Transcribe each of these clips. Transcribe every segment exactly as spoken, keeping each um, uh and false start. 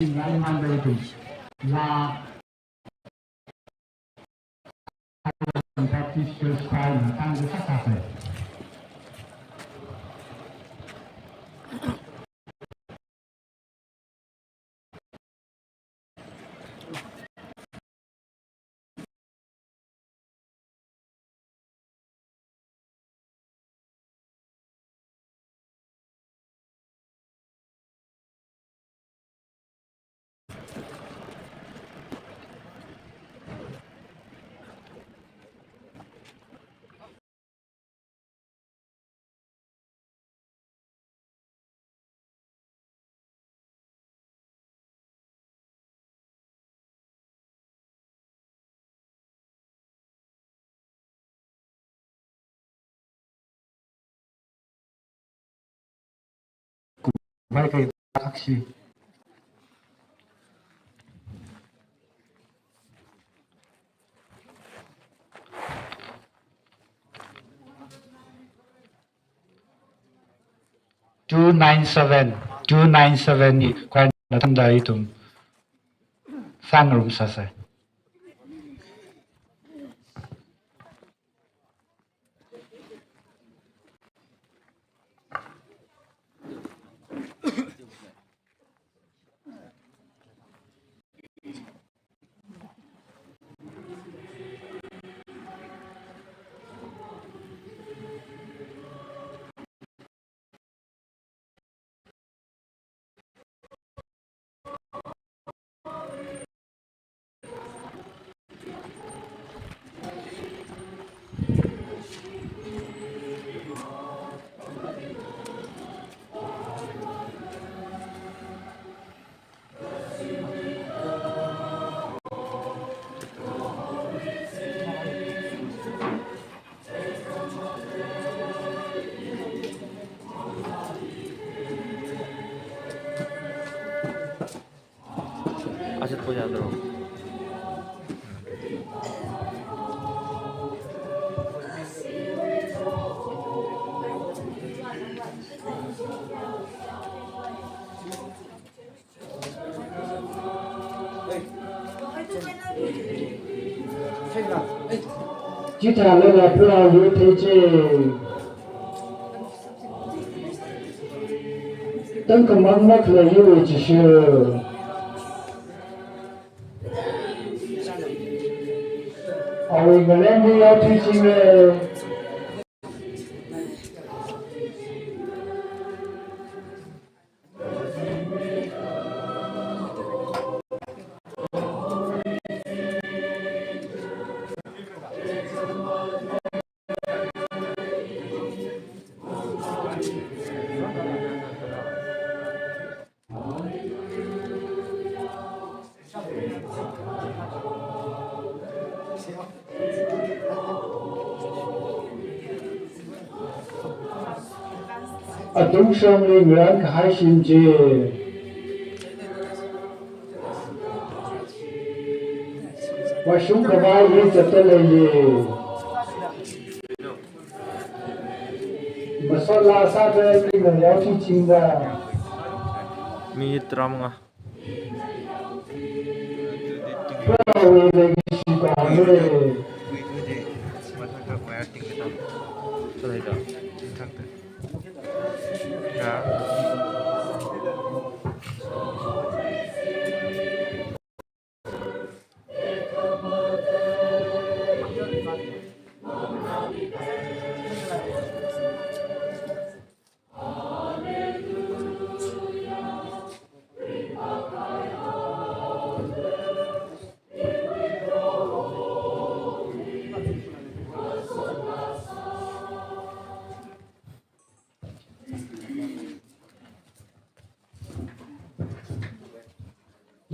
Ngai mandai tu. La Baptist Church Choir na tangda sāsai. Mai kai aksi. Two nine seven, two nine seven ni khuina tangda ithum sāngarumsāsai. Achet po yadro. Chithālala Proho yu theiche. Tangkhamang makhalei hiwui Jishu. Awui ngalem hi yaothuichingra. Atung shongli ngaran kahai shim chi. Washung khavai hi zatda leili. Masot la sāda ina yaothuichingra. Minute tharāmanga.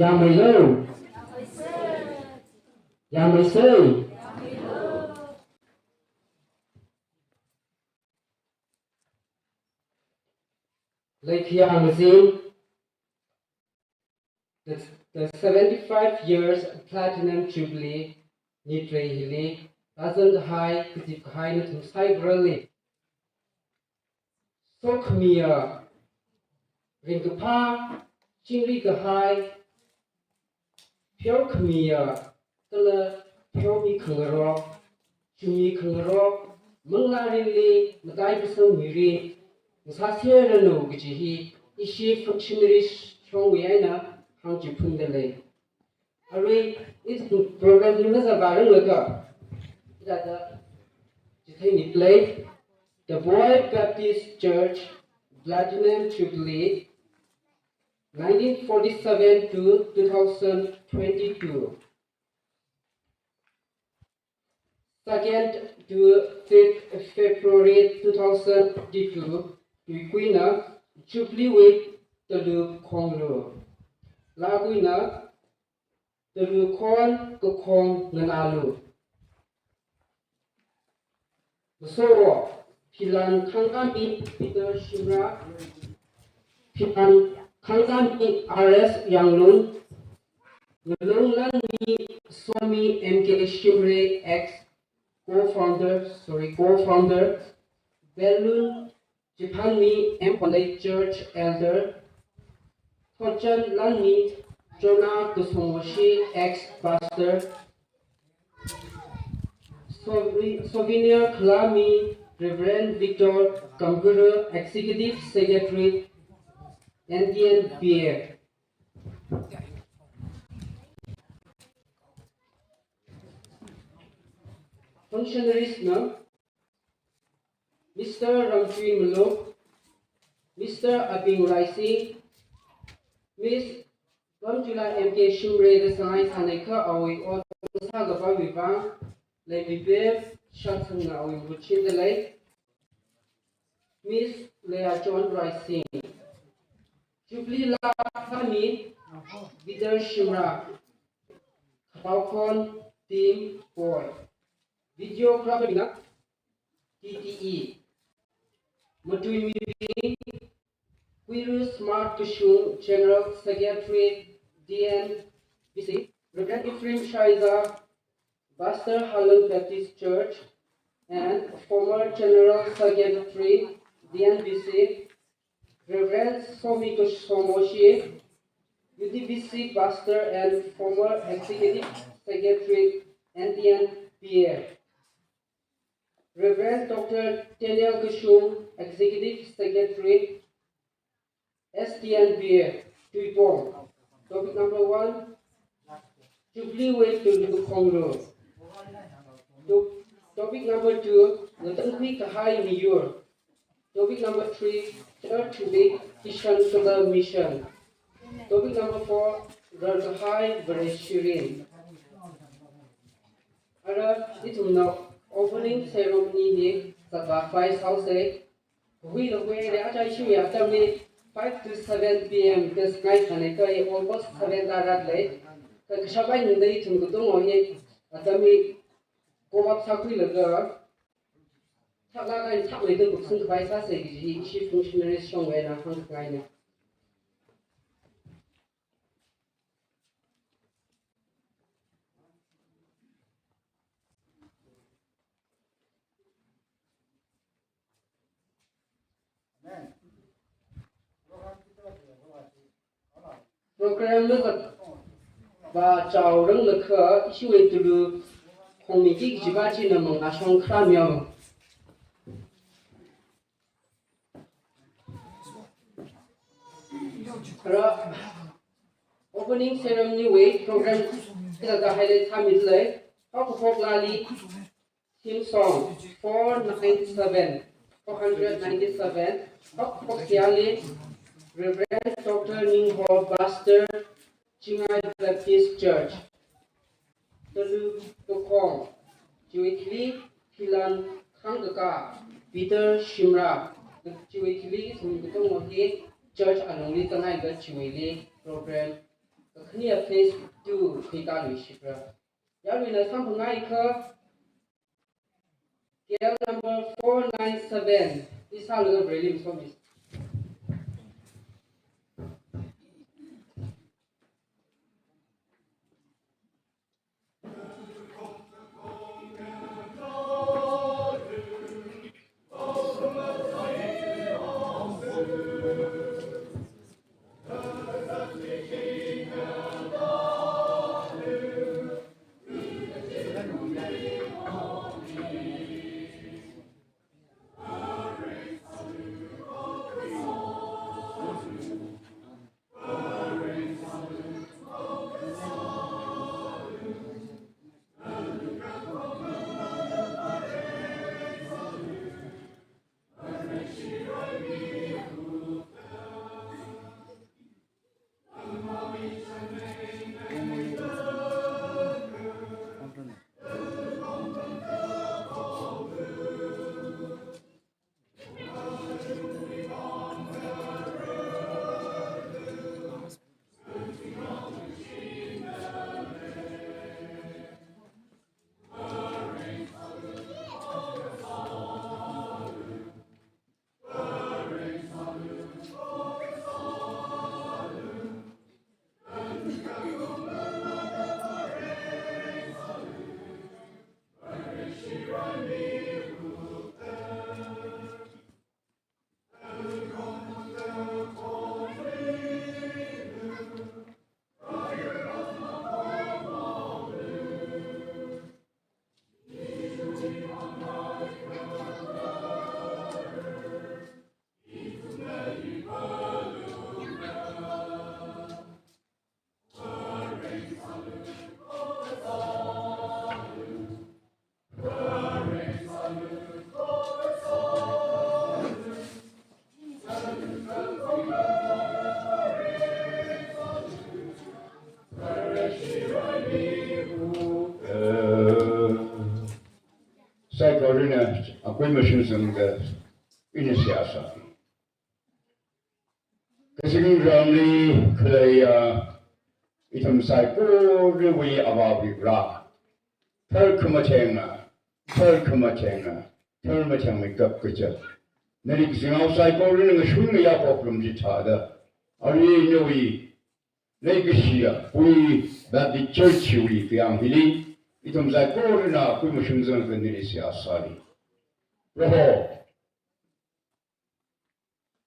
Yangmeilo. Yangmeisei. Leikhiya ngazin, the, the seventy-five years Platinum Jubilee nyitrei hili, tazan kahai, kazip kahai nathum saikorali sokhamiya, ringkaphā chingri kahai, pheokhamiya, kala pheomi khangarok, chumi khangarok, manglāringli matai kasang mirin ngasāserranu kaji hi ishi functionary shongwui eina hāngchiphundalei. Arui ithum program hi mazangvāranglaga, hithāda chitheimitalei, The Bhoi Baptist Church Platinum Jubilee, nineteen forty-seven to two thousand twenty-two. Second to fifth February two thousand twenty-two, tuikuina Jubilee Week Talu Khonglu. Lākuina Talu Khon Kakhong Nganalu. Masoro, philan khangkami Peter Shimrah, philan khangkami R S Yanglun, ngalunglanmi Somi M K Shimray, ex co-founder, sorry, co-founder, balloon chiphanmi M Khonlei Church Elder, thotchanlanmi Jonah Kasomoshi, ex-pastor, souve-, souvenir khalāmi Reverend Victor Kamguru, Executive Secretary, N T N P A. Functionaries na, Mister Ramchui Maluk, Mister Abing Raising, Miss Lamchula M K Shimray da sangai sanai kha awui ot sākapaiwui vang, leimipe shatsangna awui machindalei, Miss Leah John Raising. Jubilee lākhami Peter Shimrah, Khapao Khon Team Boy. Videographer na T T E. Matuimibing, Kuiru Smart Kashung, General Secretary, D N B C, Reverend Ephraim Shaiza, Pastor Harlem Baptist Church, and former General Secretary, D N B C, Reverend Somi Kasomoshi, U T B C Pastor and former Executive Secretary, N T N P A. Reverend Doctor Daniel Kashung, Executive Secretary, S T N P A, Tuipong. Topic number one, Jubilee Week Talu Khonglu. To-, topic number two, Ngatangkhui Kahai Miyur. Topic number three, Third Week Kishan Kala Mission. Topic number four, Rarkahai Vareshirin. Ara ithumna opening ceremony hi zatvākhavai sāhaosei. Huilaga huire, aja ishiwui atamli five to seven P M kasāngai khanei kha almost seven tāratlei. Kha kashap eina ithum katonga hi atam hi cover up sākhuilaga, thaklāk eina thakmeida kupsangkhavai sāsei kaji hi ishi functionaries shongwui eina hāngkhangaina. Program na kavā chaoranglakha ishiwui Tulu khongmiki kajiva china mangāshong kharā miao. Kharā opening ceremony wui program hithāda highlight sāmidalei. Haokaphok laali theme song four nine seven, four hundred ninety-seven. Haokaphok seihāli Reverend Doctor Ningho, Pastor, Chingai Baptist Church. Talu Kakhong, chiwui thili philan khangkaka Peter Shimrah, chiwui thili ithum katonga hi church alungli zanghailaga chiwuili program kakhane phase two khuikāluishitra. Yaruina samphangngaiakha, K L number four nine seven, isālaga Vareli masot misa. Saikorana akui mashun sangda ina seihā sā. Kazingramli khaleiya ithum saikorawui Avāva̱ Varivara, tharkhamathengna, tharkhamathengna, tharmathengmeikap kaja, nali kazingao saikorana ngashun ngayā pokrum chithāda, arui nawui leikashiya Pui Baptist Church wui kayāng hili ithum saikorana akui mashun sangda nali seihā sāli. Proho,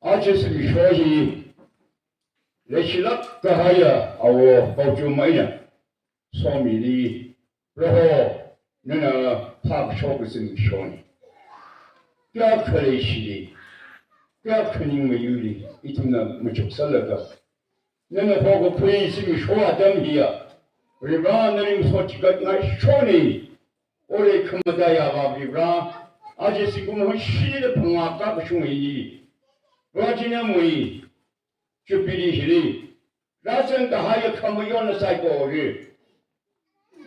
aja zimiksho hi leishilāk kahaiya Awo Paochum eina somili, Proho, nana phākashok zimikshona. Kayākha leishili, kayākha ningmayuli ithumna machuksālaga, nana phokakhui zimiksho atam hiya, Varivara nali masot chigatngaishona. Ore khamataiya Avāva̱ Varivara, aja zingkum hangshida phangā kakashung hili, Platinum wui Jubilee hili, rāzang kahaiya khamayonna saikora,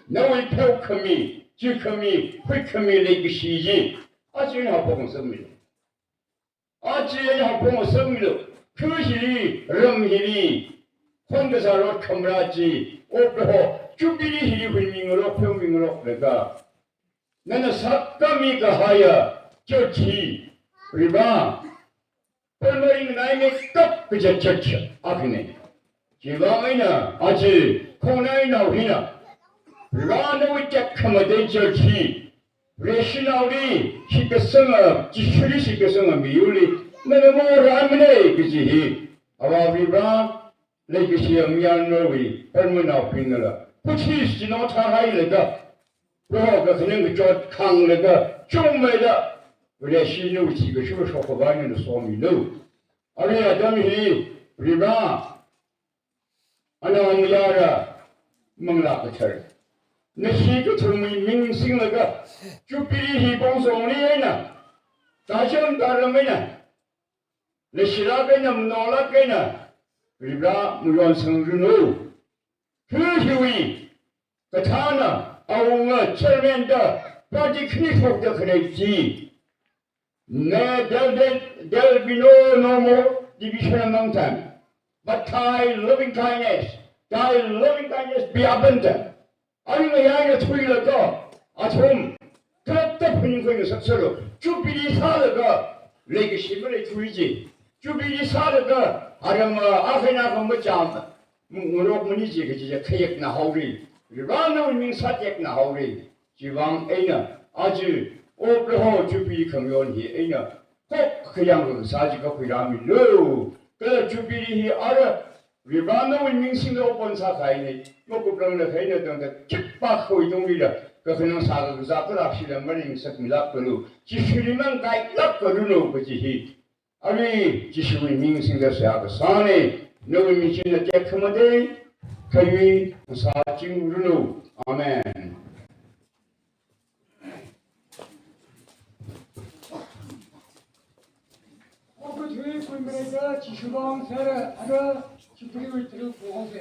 nawui pheokhami, chikhami, huikhami leikashi chi, aja eina haophok ngasakmilu. Aja eina haophok ngasakmilu. Kha hili, ram hili, khon kazā rot khamarā chi, O Proho, Jubilee hili huimingarok, pheomingaroklaga, nana sākami kahaiya church hi, Varivara, pānmaringnaimei kap kaja church akhana. Chiwui vang eina aja khongnainao hina, Varivara nawui tekhamatei church hi, Vareshinaoli shitkasanga, Jishuli shitkasanga miyurli, nana morāmana kaji hi, Avāva̱ Varivara, leikashiya Myanmar wui pānmanaobingnala, Buddhist chino thāhailaga, Proho kakhaning kachot khānglaga, chungmeida, Vareshi nawui chi kashok khavai nana somilu. Arui atam hi, Varivara, anaomayara, Manglā Kathara, nashi kathumwui ming singlaga, Jubilee hi pongzongli eina, kachang karam eina, leishilāk eina, manolāk eina, Varivara mayonsangranu. Kha hiwui kathāna, awunga chairman da, party khani shokda khalei chi, ne, there, there, there will be no, no more division among them, but thy loving kindness, thy loving kindness be abundant. Arui ngayā eina thuilaga, athum khalatta phaningkhui ngasaksalu. Jubilee sālaga, leikashi maleithuiji. Jubilee sālaga, aram, ah, akha eina akha macham, ngarokmani ji kaji chi khayekna haora. Varivara nawui ming sātekna haora. Chiwui vang eina, aja, O Proho, Jubilee khamayon hi eina, khok khayang kasā chi kakhuirāmilu. Kala Jubilee hi ara, Varivara nawui ming singda open sākahaina, makuprangla khaina tangda khipākhawui tunglila, kakhanang sākazā khalakshila maringsakmilākalu, Jishulimang kailākranu kaji hi, arui Jishuwui ming singda seihā kasāna, nawui ming china tekhamatei, khayui sāchingranu. Amen. Okathui kuimareida Jishu vang sāra, ara Jubilee wui tariu phuhongsa.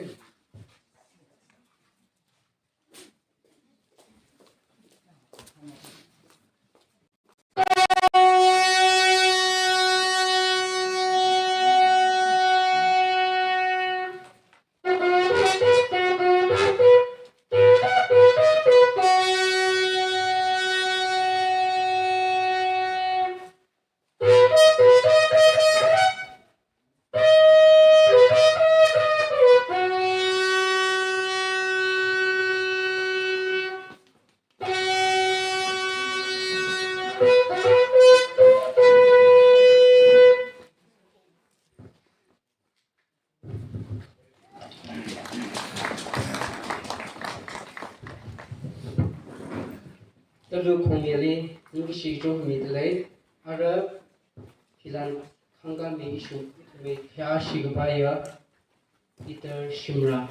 Alu khongmili, ningkashi chungmi dalei, ara hilan khangkami ishu, mi phayāshi kapaiya, Peter Shimrah.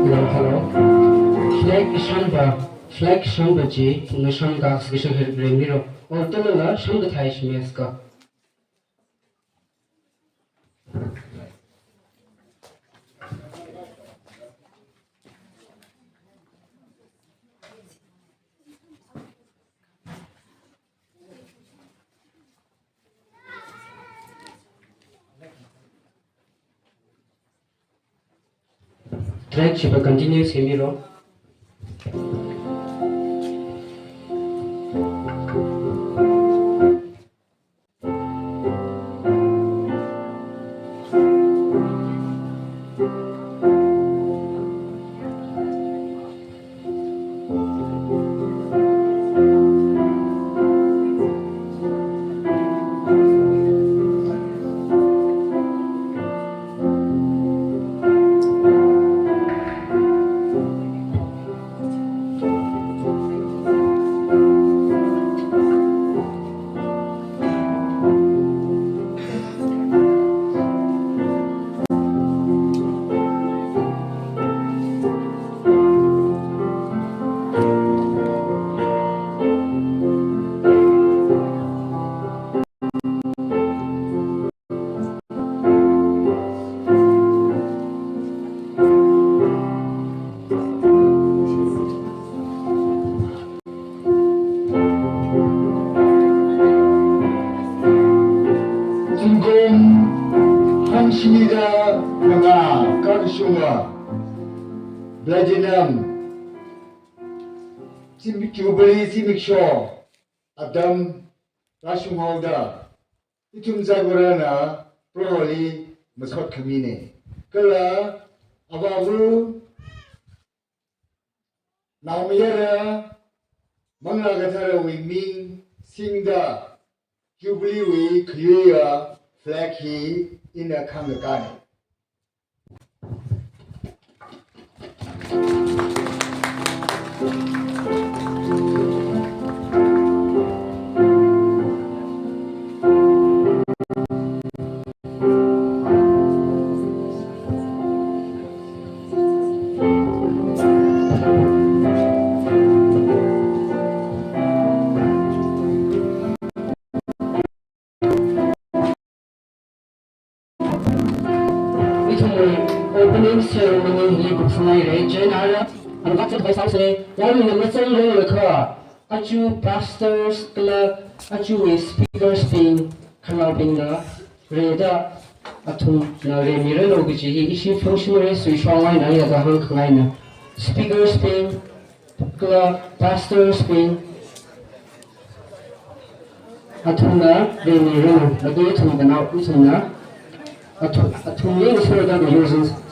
Hello, hello. Flag shangpa, flag shangpa chi, ngashan kaksakashak hi remmiro. O, talala shangkathai shimyaska. Track chipa continue semiro. Zingkum hangshida mangā kakashunga Platinum Jubilee zimiksho atam rāshunghaoda, ithum saikorana Proholi masot khamine. Kala avāva̱ naomayara Manglā Katharawui ming singda Jubilee wui khayuiya flag hi ina khangkakāne. Ithumwui opening ceremony hi kupsanghaire. Chieina ara, ara vāchat vai saose. Yarui namna chang rong lekha. Aja pastors kala aja speakers bing, khanaobingna rida, athumna remiranu kaji hi ishi functionaries wui shong eina yāda hāngkhangaina. Speakers bing kala pastors bing, athumna remiranu, laga ithum kanao, ithumna, athum, athumli ngasharda kayurzangsei.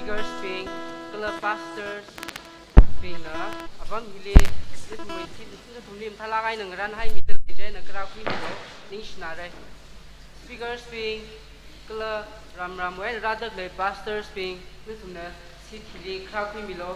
Speakers bing, kala pastors bingna apam hili nathumwui thi, nathumli mathālāk eina ngarānhaimida lei chieina kharā khuimilu, ningshinare. Speakers bing, kala ramramwui eina rāda khalei pastors bing, nathumna seat hili kharā khuimilu.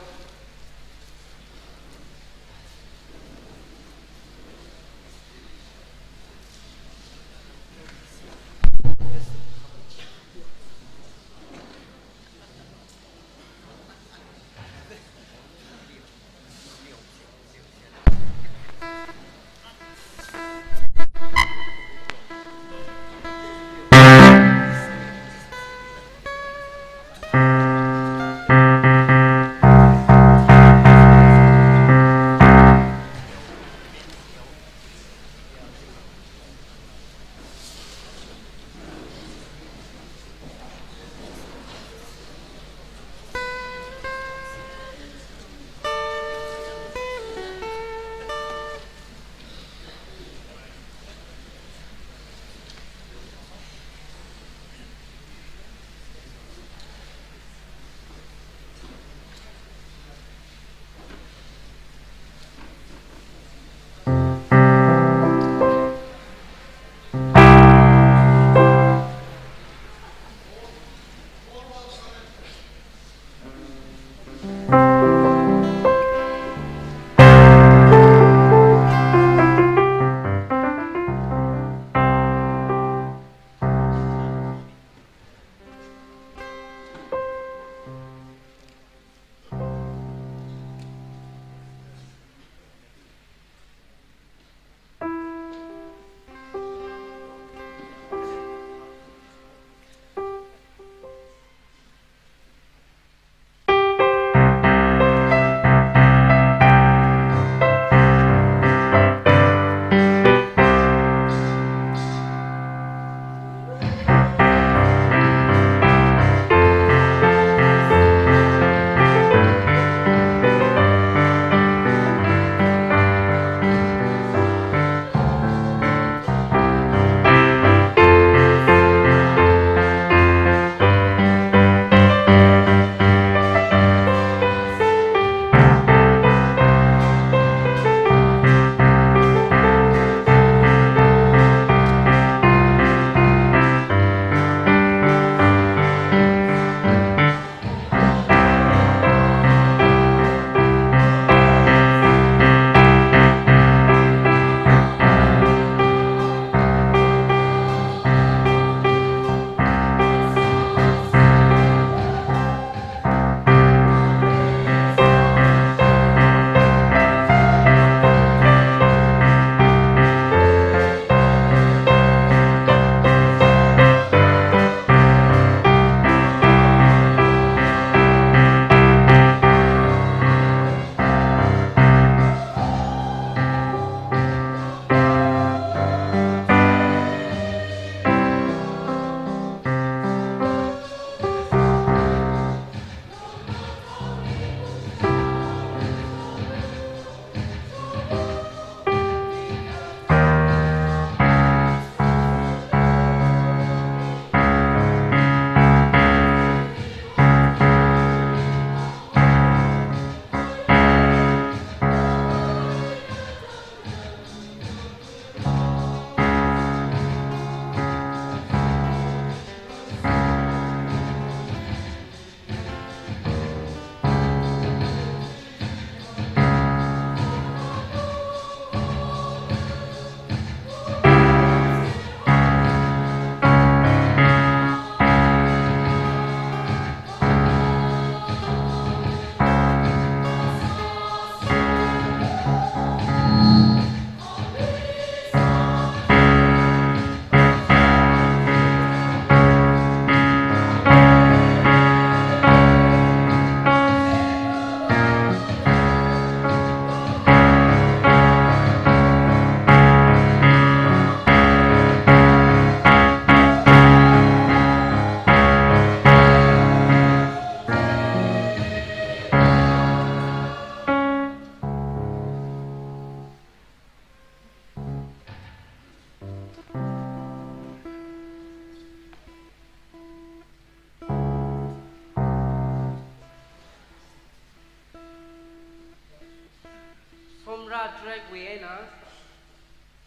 Track wui eina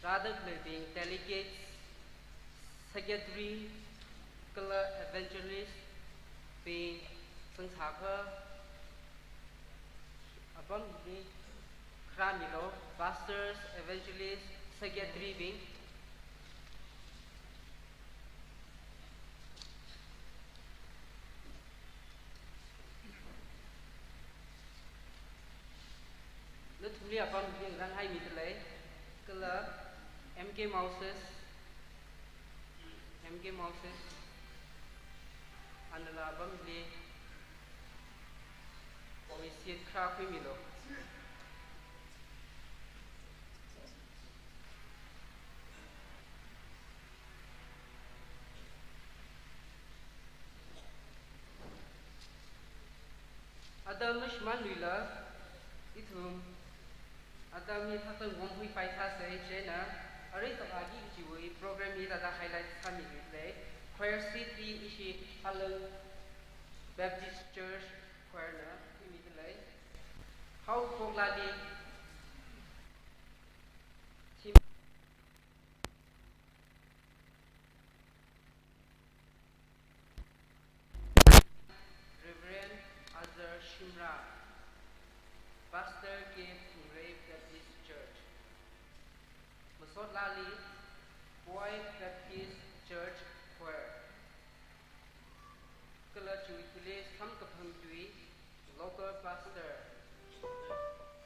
rāda khaleibing delegates, secretary, kala evangelist bing zangsākha apam hili kharāmilu, pastors, evangelist, secretary bing. Nathumli apam hili ngarānhaimida lei, kala M K Moses, M K Moses, anala apam hili awui seat kharā khuimilu. Atam mashimānluila, ithum atam hi thakta ngomhui pai sāsa, chieina arui tokagi kajiwui program hi thāda highlight sāmida lei. Choir seat hi ishi Alang Baptist Church choir na khuimida lei. Haokaphok lali team Reverend Azar Shimra, Pastor K Phungrei Baptist Church. Masotlali, Boy Baptist Church Choir. Kala chiwui thili samkaphang tui, local pastor,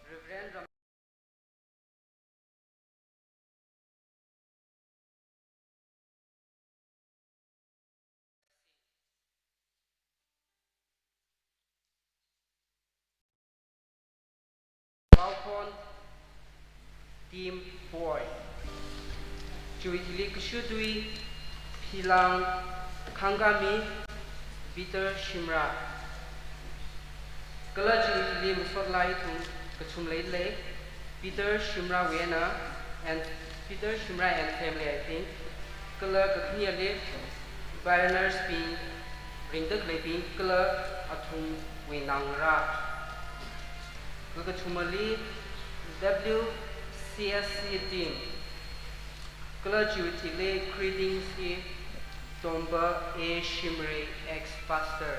Reverend Ram- Paokhon Team Boy. Chiwui thili kashutui Philang Khangkami Peter Shimra. Kala chiwui thili masotlai ithum kachum leilei, Peter Shimra wui eina and Peter Shimra and family, I think. Kala kakhaneli pioneers bing, ringda khaleibing, kala athumwui naongarā. Kakathumali W C S C team. Kala chiwui thili greetings hi Tomba A Shimray, ex-pastor.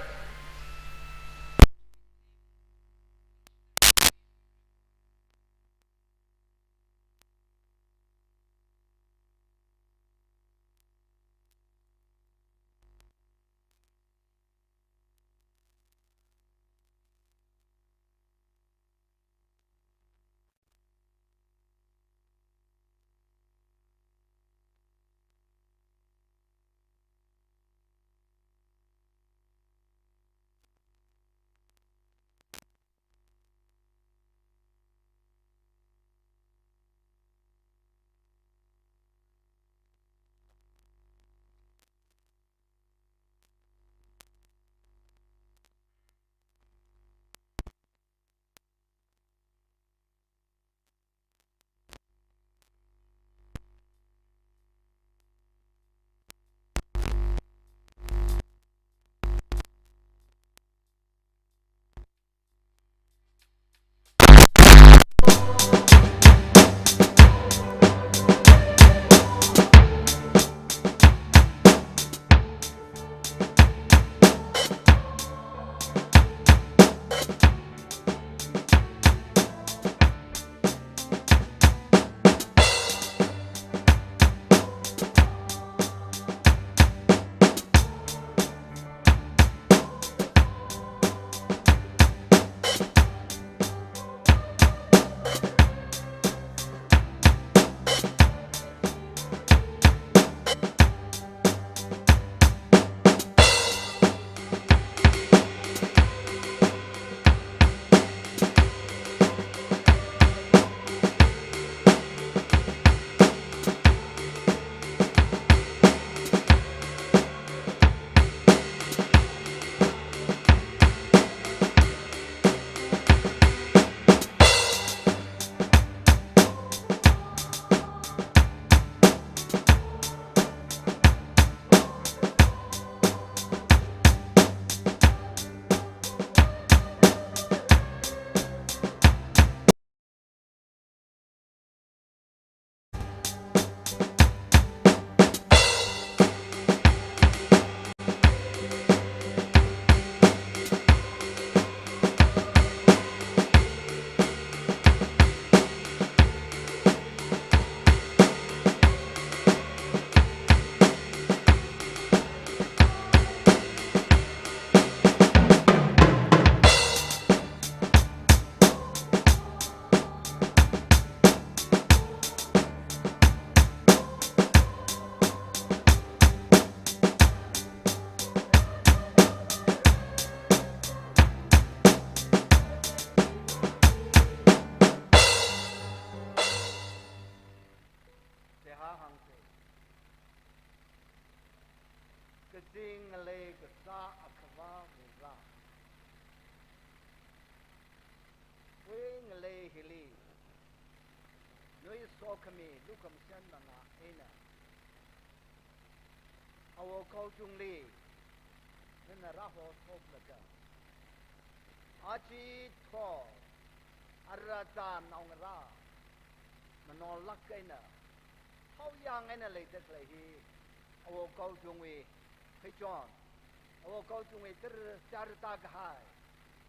Akhava Vare. Hui ngalei hili, nui sokhami lukhamashan manga eina, Awo Kaochungli, nana rāhoshoklaga, aja thot, ara zānaongarā, manolāk eina, haoyang eina leida khalei hi, Awo Kaochungwui pheichon, Awo Kaochungwui tara sāra tākahai,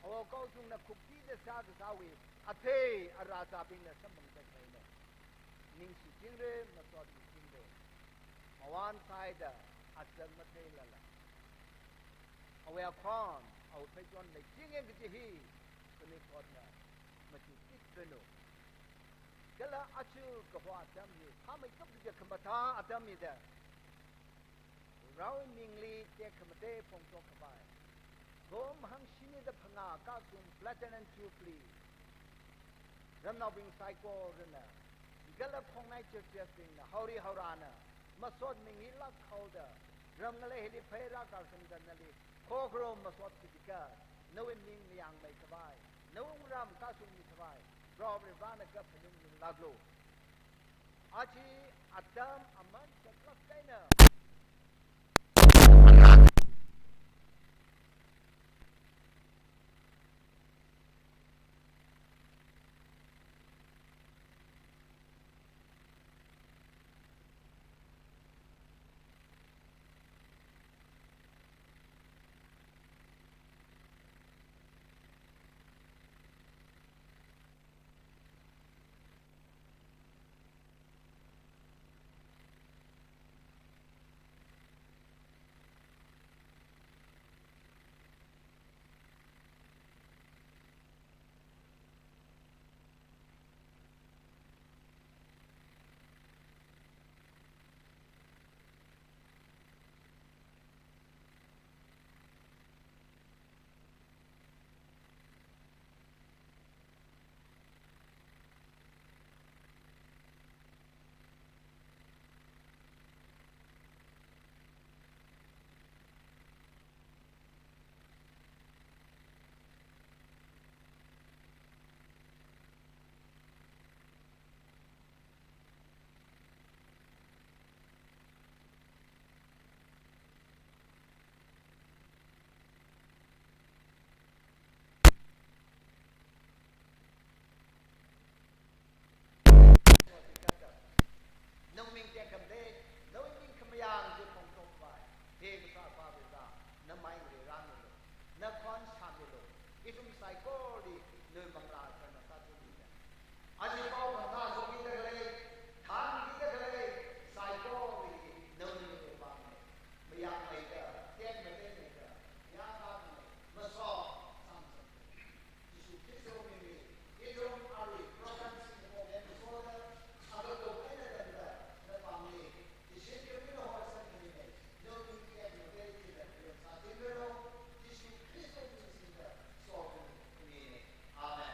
Awo Kaochungna khuktida sākasāwui athei ara zābingna samphangda khaleina. Ningshichingra, masotmichingra. Mawan saida azak matheilala, awui akhon, awui pheichon leichinga kaji hi, khanuithotna machukit ranu. Kala aja kaho atam hi, phāmeikap kaji khamathā atam hida, Varewui mingli tekhamatei phongshok khavai, kum hangshini da phangā kasum Platinum Jubilee, ramnaobing saikorana, kala khongnai churches bingna, haori haorana, masotmilāk haoda, ram ngalei hili pheirā karsangda nali khokharum masot kajika, nawui ming mayangmei khavai, nawui wungram kasummi khavai, Proho Varena kaphaninglāklu. Aja atam aman saklāk eina. Nawui ming tekhamatei, nawui ming khamayang chi phongshok khavai, he kasā Proho Vare, namai ngareirāmilu, nakhon shāmilu, ithum saikorali nawui manglā sāna sāthumilu. Aja pao kathā shokmida khalei, thānmida khalei, saikorali nawui ming pāngna, mayangmeida, tekhamatei meida, yāngkāngna, masot samsang. Jishu Khristawui mingli, ithum arui program singda pokhaoda, agato eina tangda, napāngli, Jishu Khristawui mingli horsang khamina, nawui ming tekhamatei chila, sāthingranu, Jishu Khristawui ming singda, sokhami. Amen.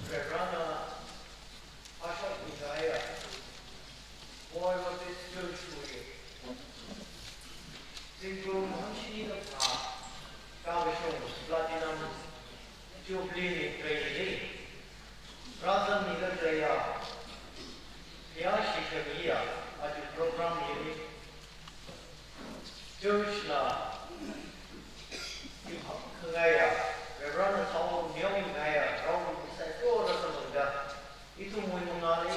Reverend Ashok Mizaya, Boy Baptist Church wui, Zingkum hangshini da phangā, Kavashung Platinum Jubilee ni khalei hili, rāzangmida khaleiya, kayāshi khamiya, aja program hili, Church na, ithum khangaiya, Reverend na thao neoningaiya, rao saikora samphangda, ithumwui mangāli,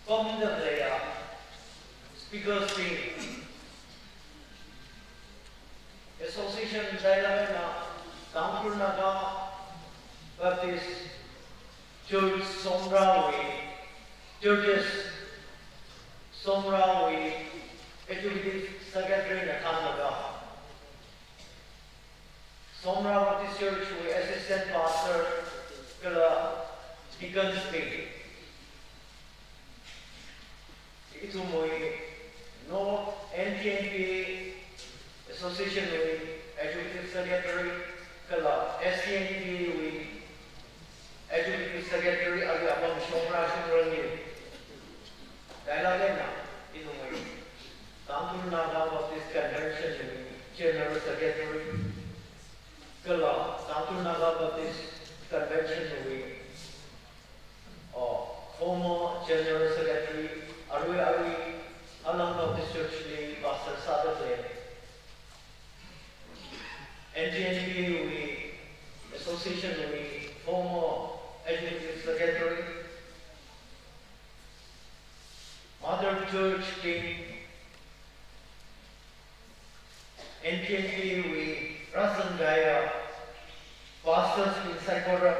pamda khaleiya, speakers bing, Association Dailabena, Tangkhul Naga Baptist Church Somrawui, Churches Somrawui Executive Secretary na thānlaga, Somra Baptist Church wui Assistant Pastor kala Deacons bing, ithumwui North N T N P A Association wui Executive Secretary kala S T N P A wui Executive Secretary ali apam shongra shongrangli. Dailabena, ithumwui Tangkhul Naga Baptist Convention wui General Secretary kala Tangkhul Naga Baptist Convention wui Oh, former General Secretary, arui arui Alang Baptist Church li Pastor sāda khalei. N T N P A wui Association wui former Executive Secretary, Mother Church bing, N K N P wui rāzangkahaiya pastors bing saikora,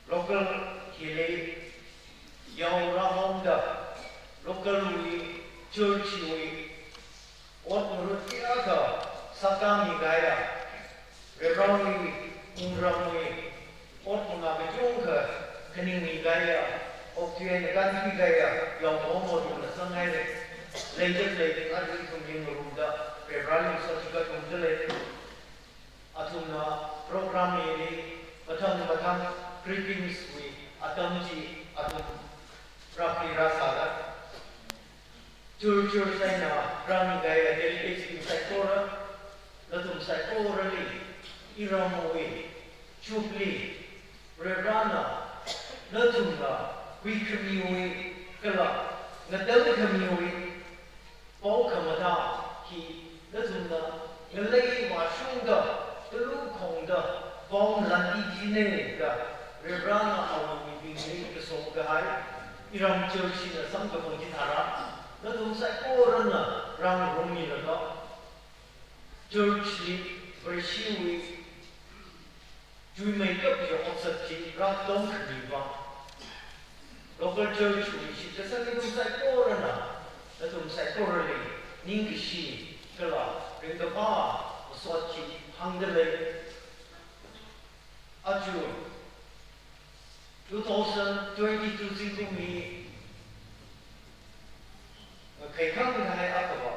local hili yao rāhomda, local wui, church wui ot ngarut kayākha sākāmikahaiya, Varivarāwui wungramwui ot manga kachungkha khaningmikahaiya, okthui eina kānthuikahaiya, yao hom ot ngarut sāngaile. Leida leida athum ithum ning ngarumda, Varivarāli sochikatungda lei. Athumna program hili mathang mathang greetings wui atam chi athum rākhui rāsāda, church church eina rāmikahaiya delegates bing saikora, nathum saikorali iramwui, Jubilee, Varivarāna nathumla huikhamiwui kala ngatamkhamiwui pao khamathā hi nathumna ngalei vāshungda, talu khongda, pao ngalānti kajina da, Varivarāna awui mibingli kaso kahai, iram church hina samkaphang chitharan, nathum saikorana rāngarummilaga, church li Vareshiwui chuimeikap kaji otsak chi rākatomkhami vang, local church wui shitkasang nathum saikorana, nathum saikorali ningkashi kala ringkaphā masot chi hāngda lei. Aja two thousand twenty-two zingkum hi, uh, khaikhang hai akaba,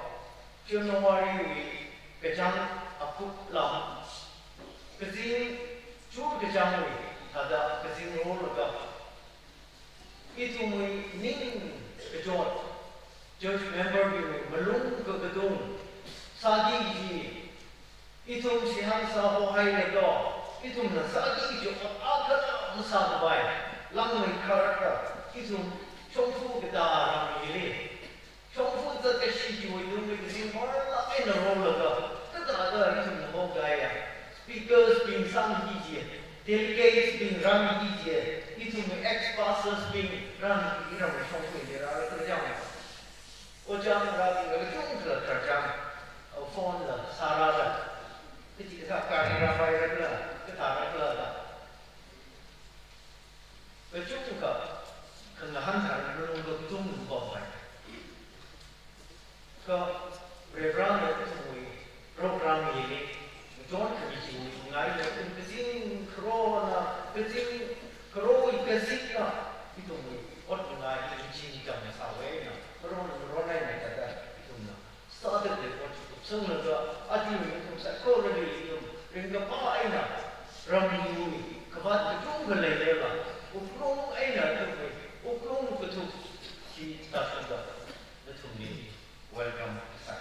January wui kachāng akup lam, kazing, chur kachāngwui thāda kazing rolaga, ithumwui ning kachot, church member bingwui malung kakatung sāki kaji, ithum shihān sāhohailaga, ithumna sāki kaji ot akhala masākhavai, langmei kharda, ithum shongfa katā ram hili, shongfa zat kashi chiwui tungli kazing marlāk eina rolaga, kathāda ithumna hokahaiya speakers bing sāmiki kaji, delegates bing rāmiki kaji, ithumwui ex-pastors bing rāmiki, iramwui shongfa hili rālaga kachang, ojā rābingla kachungkhala khararchān, uh, phone la sārāda, kachi kathā gari rāpairala, kathā rālala, kachungkha khangahān tharan malung kakatung pampai. Kha Varivarāna ithumwui program hili ngachonkhami chiwui ngaila, ithum kazing kharona, kazing kharowui kazikna ithumwui ot ngai hi chingchang sāwui eina, kharona marona eina thāda ithumna sāda lei ot chi kupsanglaga, aja ithum saikorali ithum ringkaphā eina, ramwui khavāt kachungkha leilala, wuklung eina ithumwui wuklung kathup chi tāshungda, nathumli welcome kasā.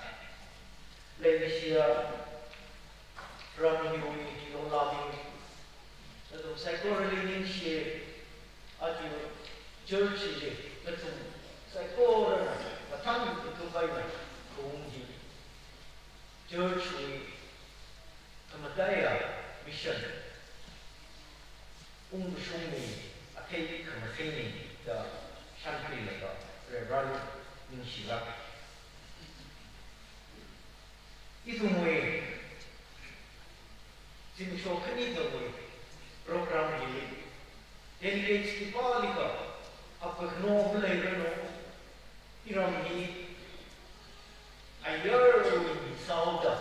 Leikashiya ram hiwui longlābing, nathum saikorali ningshi, aja church li nathum saikorana mathang kathup eina khaung hi, church wui khamataiya mission, ungkashungwui athei khamatheina da shānkhuilaga Varivarāli ningshilāk. Ithumwui zimiksho khani tangwui program hili, delegates khipālikha apkakhanao maleiranu, iram hi ayarwui mi sāhaoda,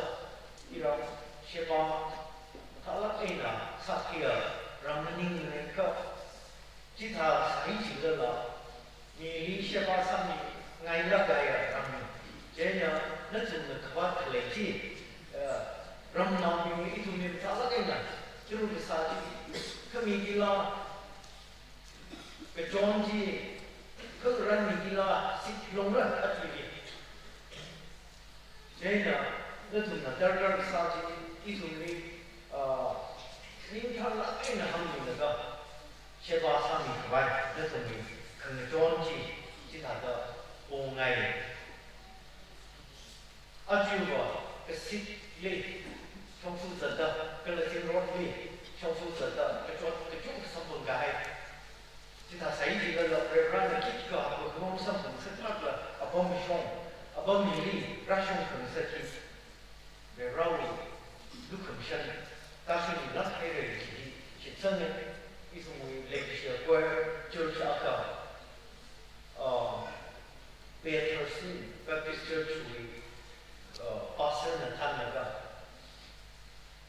iram sheba mathālāk eina sākhuiya ram maningmana kha, chithā sāi jilala, mili sheba sāmingailāk kahaiya ramna. Chieina nathumna khavāt khalei chi, eh, ramnaobingli ithumli mathālāk eina tharu kasā chi, khami kila, kachon chi, khangarān mi kila, sitlongra athili. Chieina nathumna darkar kasā chi ithumli, ah, ningthālāk eina hāngmilaga, sheba sāmikhavai nathumwui khangachon chi chithāda pongai. Ajava kasitli shongfa zatda, kala zingrotli shongfa zatda, kachot kachungkha samphang kahai. Chithā sāi jilala Varivarāna khikha apam samphang sāthatla, apam shong, Apam hili rāshung khangasak hi Varewui lukhamashan, tāshungmilāk haira chi shitsanga. Ithumwui leikashiya choir, church akha, uh, Peterson Baptist Church wui, uh, pastor na thānlaga,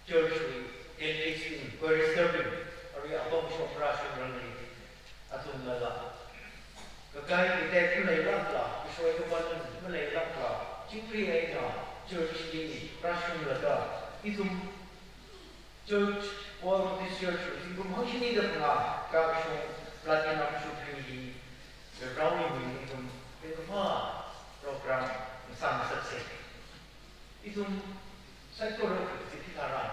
church wui elders bing, chorister bing, arui apam shok rāshungrangli, athumnala kakai katek maleilākla, kashoi kapan maleilākla, chingri eina church li rāshunglaga, ithum church, World Baptist Church, zingkum hangshini da phangā kakashung Platinum Jubilee hi, Varewui ming ithum ringkaphā program ngasāngasaksa. Ithum saikora kachi tharan,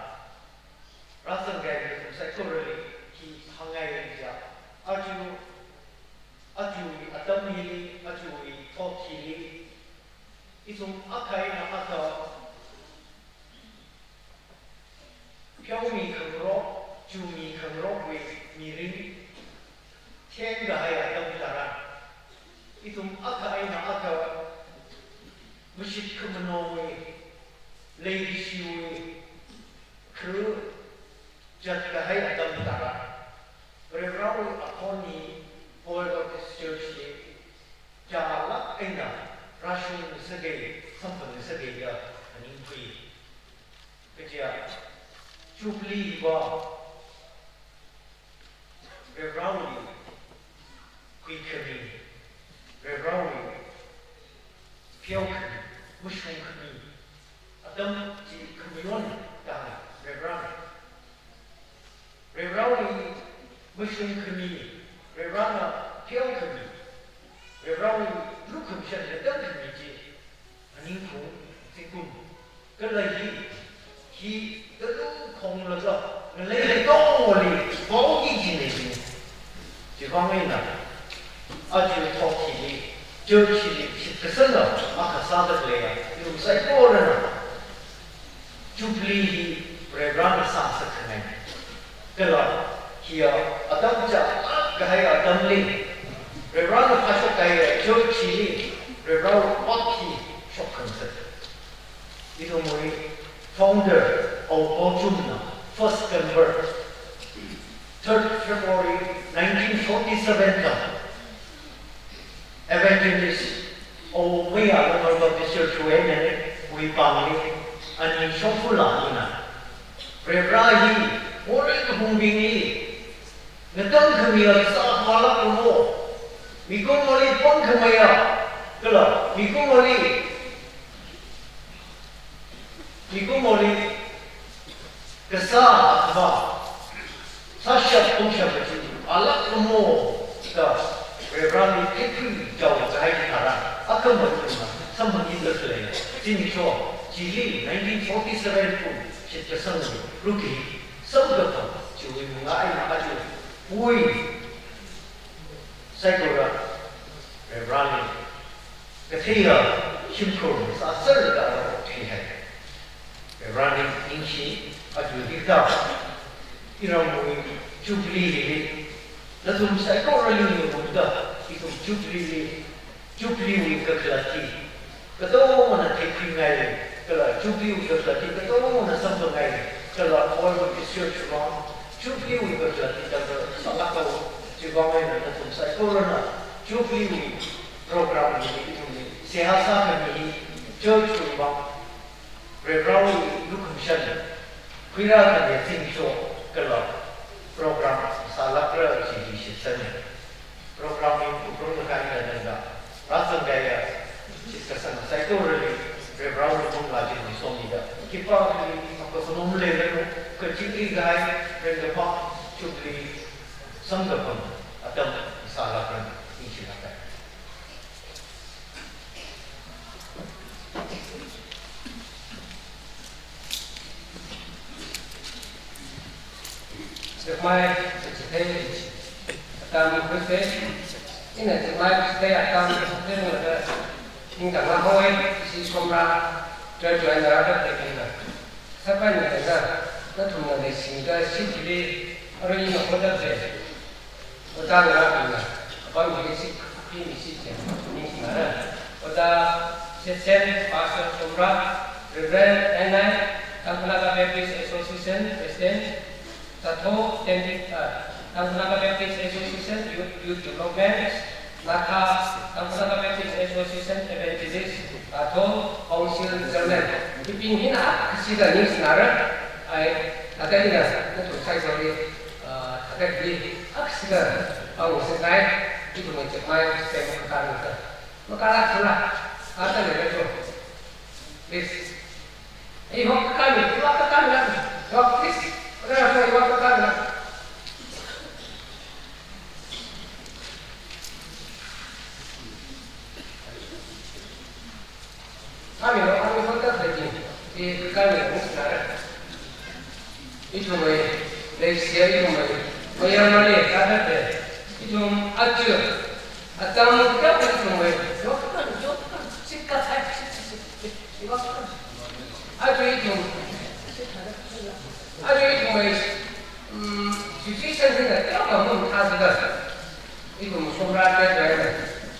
rāzangkahai ithum saikorali khi hāngngai jiakha, aja, ajawui atam hili, ajawui thot hili, ithum akha eina akha pheomi khangarok, chumi khangarokwui mirin thengkahai atam tharan, ithum akha eina akha mashit khamanowui, leikashiwui kharu zatkahai atam tharan, Varewui akhon hi World Baptist Church li chālāk eina rāshungngasaka, samphangngasaka da phaningkhui. Kaja, Jubilee va Varewui khuikhami, Varewui pheokhami, mashungkhami atam chi khamayon da Varena, Varewui mashungkhami, Varena pheokhami, Varewui lukhamashan ngatangkhami chi phaningkhui, zingkum. Kala hi, hi talu khonglaga, ngalei katongali, pao ki jine jine. Chivang eina, aja thot hili, church hili shitkasanga akha sāda khaleiya, ithum saikorana Jubilee hi Varena sāngasak khangai. Kala hiya atam chālāk kahai atamli, Varena phāshok kahai church hili, Varewui vak hi shok khangasak. Ithumwui founder, Awo Pochumna first convert, third February nineteen forty-seven da, Evangelist Awo Mayar Lamar Baptist Church wui eina wui pāngli, ani shongfa lānina. Vare hi, morei kahungbingli ngatangkhamiya kasā phālāklu mo. Mikumoli pangkhameiya, kala mikumoli, mikumoli kasā akhava sāshap pangshap kaji phālāklu mo da Vareli theikhui chaokahai tharan, akhama ithumna samphang eina khalei. Zimiksho chili nineteen forty-seven kum shitkasangwui rukhi samkaphang chiwui manga eina aja pui saikora Vareli katheiya shimkhur sāserda thuihai. Vareli ningshi, aja hikathā iramwui Jubilee hili, nathum saikorali ningungda, ithum Jubilee li, Jubilee wui kakhalat hi katongana theikhuingai, kala Jubilee wui kakhalat hi katongana samphangngai, kala World Baptist Church vang Jubilee wui kakhalat hi tangda sālāklu. Chivang eina nathum saikorana Jubilee wui program hi ithumli seihā sākhami hi church wui vang Varewui lukhamashan khuirā khami zimiksho kala program sālākra kaji hi shitsanga. Program hi kuprum lakai da nangda, rāzangkahaiya shitkasang saikorali Varewui lungli chili somida, khipākhali apam kanom leiranu, kachingri kahai ringkaphā Jubilee samkaphang atam sālākra, ningshilāka. Chakmai, chithei, atam khuisei, ina chakmai chithei atam khuisei laga, ningtang la hoi, ishi somra, join join ra da tekina. Sapan na da, nathumna leisingda shitli, arui ina hoda pe. Oda ngarābingna, apam hili shikhuimi shi chen, ningshina ra. Oda, Assistant Pastor Somra, Reverend N I, Tangkhul Naga Baptist Association President, Tatho Tendi, uh, Tangkhul Naga Baptist Association Youth, Youth Development, Natha, Tangkhul Naga Baptist Association Evangelist, Tatho Council Chairman. Hibing hina akha sida ningsinara, ai, ata ina, nathum saikorali, uh, ata hi, akha sida, pangungsingai, ithum mai chakmai, sem kakar nata. Makala kala, ata le cho. Please. Ei, hok kakami, ei, hok kakami la. Hok, please. Ora, hok, hok kakami la. Kami lo, kami lo, tak lagi. Ei, kakami lo, sekarang. Ithumwui, leishiya ithumwui, mayarmali, kadate, ithum aja, atam kayākha ithumwui, yokkhan, yokkhan, sikathai, yokkhan. Aja ithum, aja ithumwui, mm, situation hina kayākha mathāda. Ithum Somra te jai,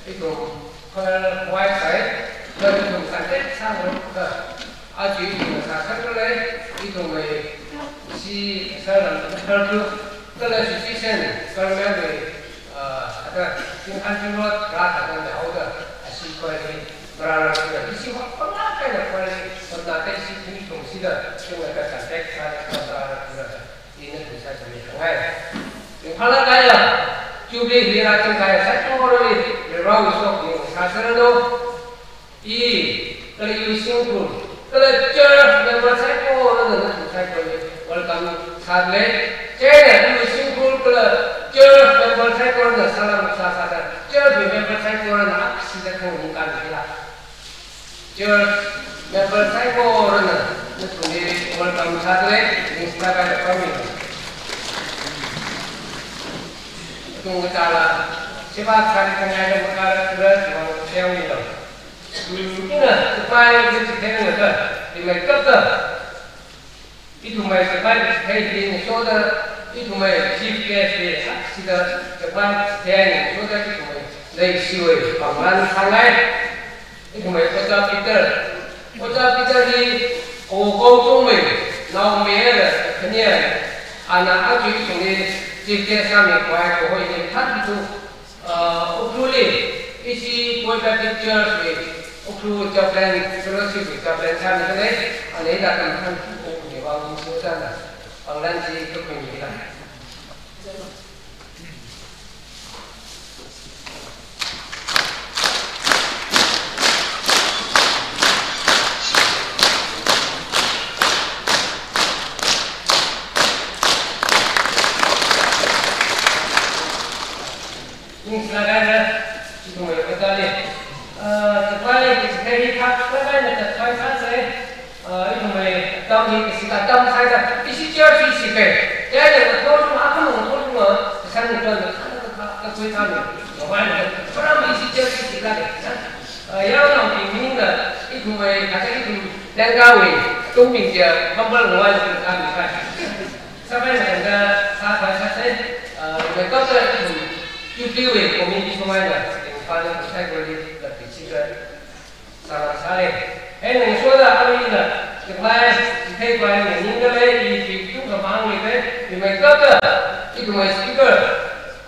ithum Khararwui side, kha ithum contact sālu kha, aja ithum sāsālu, ithumwui C, sālam sālu, kala situation, government wui, ah, ata, Singkhanjing Road, rākatang da haoda, ashi khuili, rāra sida, ishi hok pangā kaina khuili, hotnada ishi ithum sida, ithum contact sāli, rāra sida. Ina tusai sami kangai. Ringphālāk eina, Jubilee hi rāchingkahai saikorali, Varewui sokhami sāserranu. I, kala iwui shimkhur, kala church member saikorana nathum saikorali welcome sādalei. Chieina iwui shimkhur, kala church member saikorana salam sāsāda, church member saikorana akha sida khanganing kāmila. Church member saikorana nathumli welcome sādalei, ningshilāk eina pāngmi. Tungkatala, sheba sāli kangai da makara kura chiwang shayang milo. Hmm, ina, sipai kachithei ngata, imeikapta. Ithumwui sipai kachithei hi ngasoda, ithumwui chief guest hi, sida sipai kachithei hi ngasoda, ithumwui leishiwui pānglan sāngai, ithumwui Ojā Peter. Ojā Peter hi, o, Kongchungwui, naomayara, khania, ana aja ithumli chief guest sāmikhavai kaho hi thāthudu. Ah, Ukhrulli, ishi Boy Baptist Church wui, Ukhrul chaplain, fellowship wui chaplain sāmi khalei, ana hithāda tamkhui kaho hi vang sāda, pānglan chi kakhuimi khala. Ningshilāk eina, ithumwui Ojāli. Ah, sipai kachithei hi thāklāk eina kathei sāsei. Ah, ithumwui atam hi kasika atam sāda, ishi church hi sipai. Chieina ngathor sung, akhamang ngathor sung, kasān ngathor, kakhui kāmi. Mobile, program ishi church hi sika de. Ah, yangnaobing maningla, ithumwui, kata ithum, Lengkawui, tungbing chiya, humble ngawai kāmi kai. Sipai eina kanda sākhavai sāsei, ah, imeikapta ithum, Jubilee wui committee sung eina, ringphālāk saikorali, lapi chika, sāla sālei. Eina ngasoda arui ina, sipai, chitheikhavai maningdalei, i pi tungkhamang leilei, imeikapta, ithumwui speaker,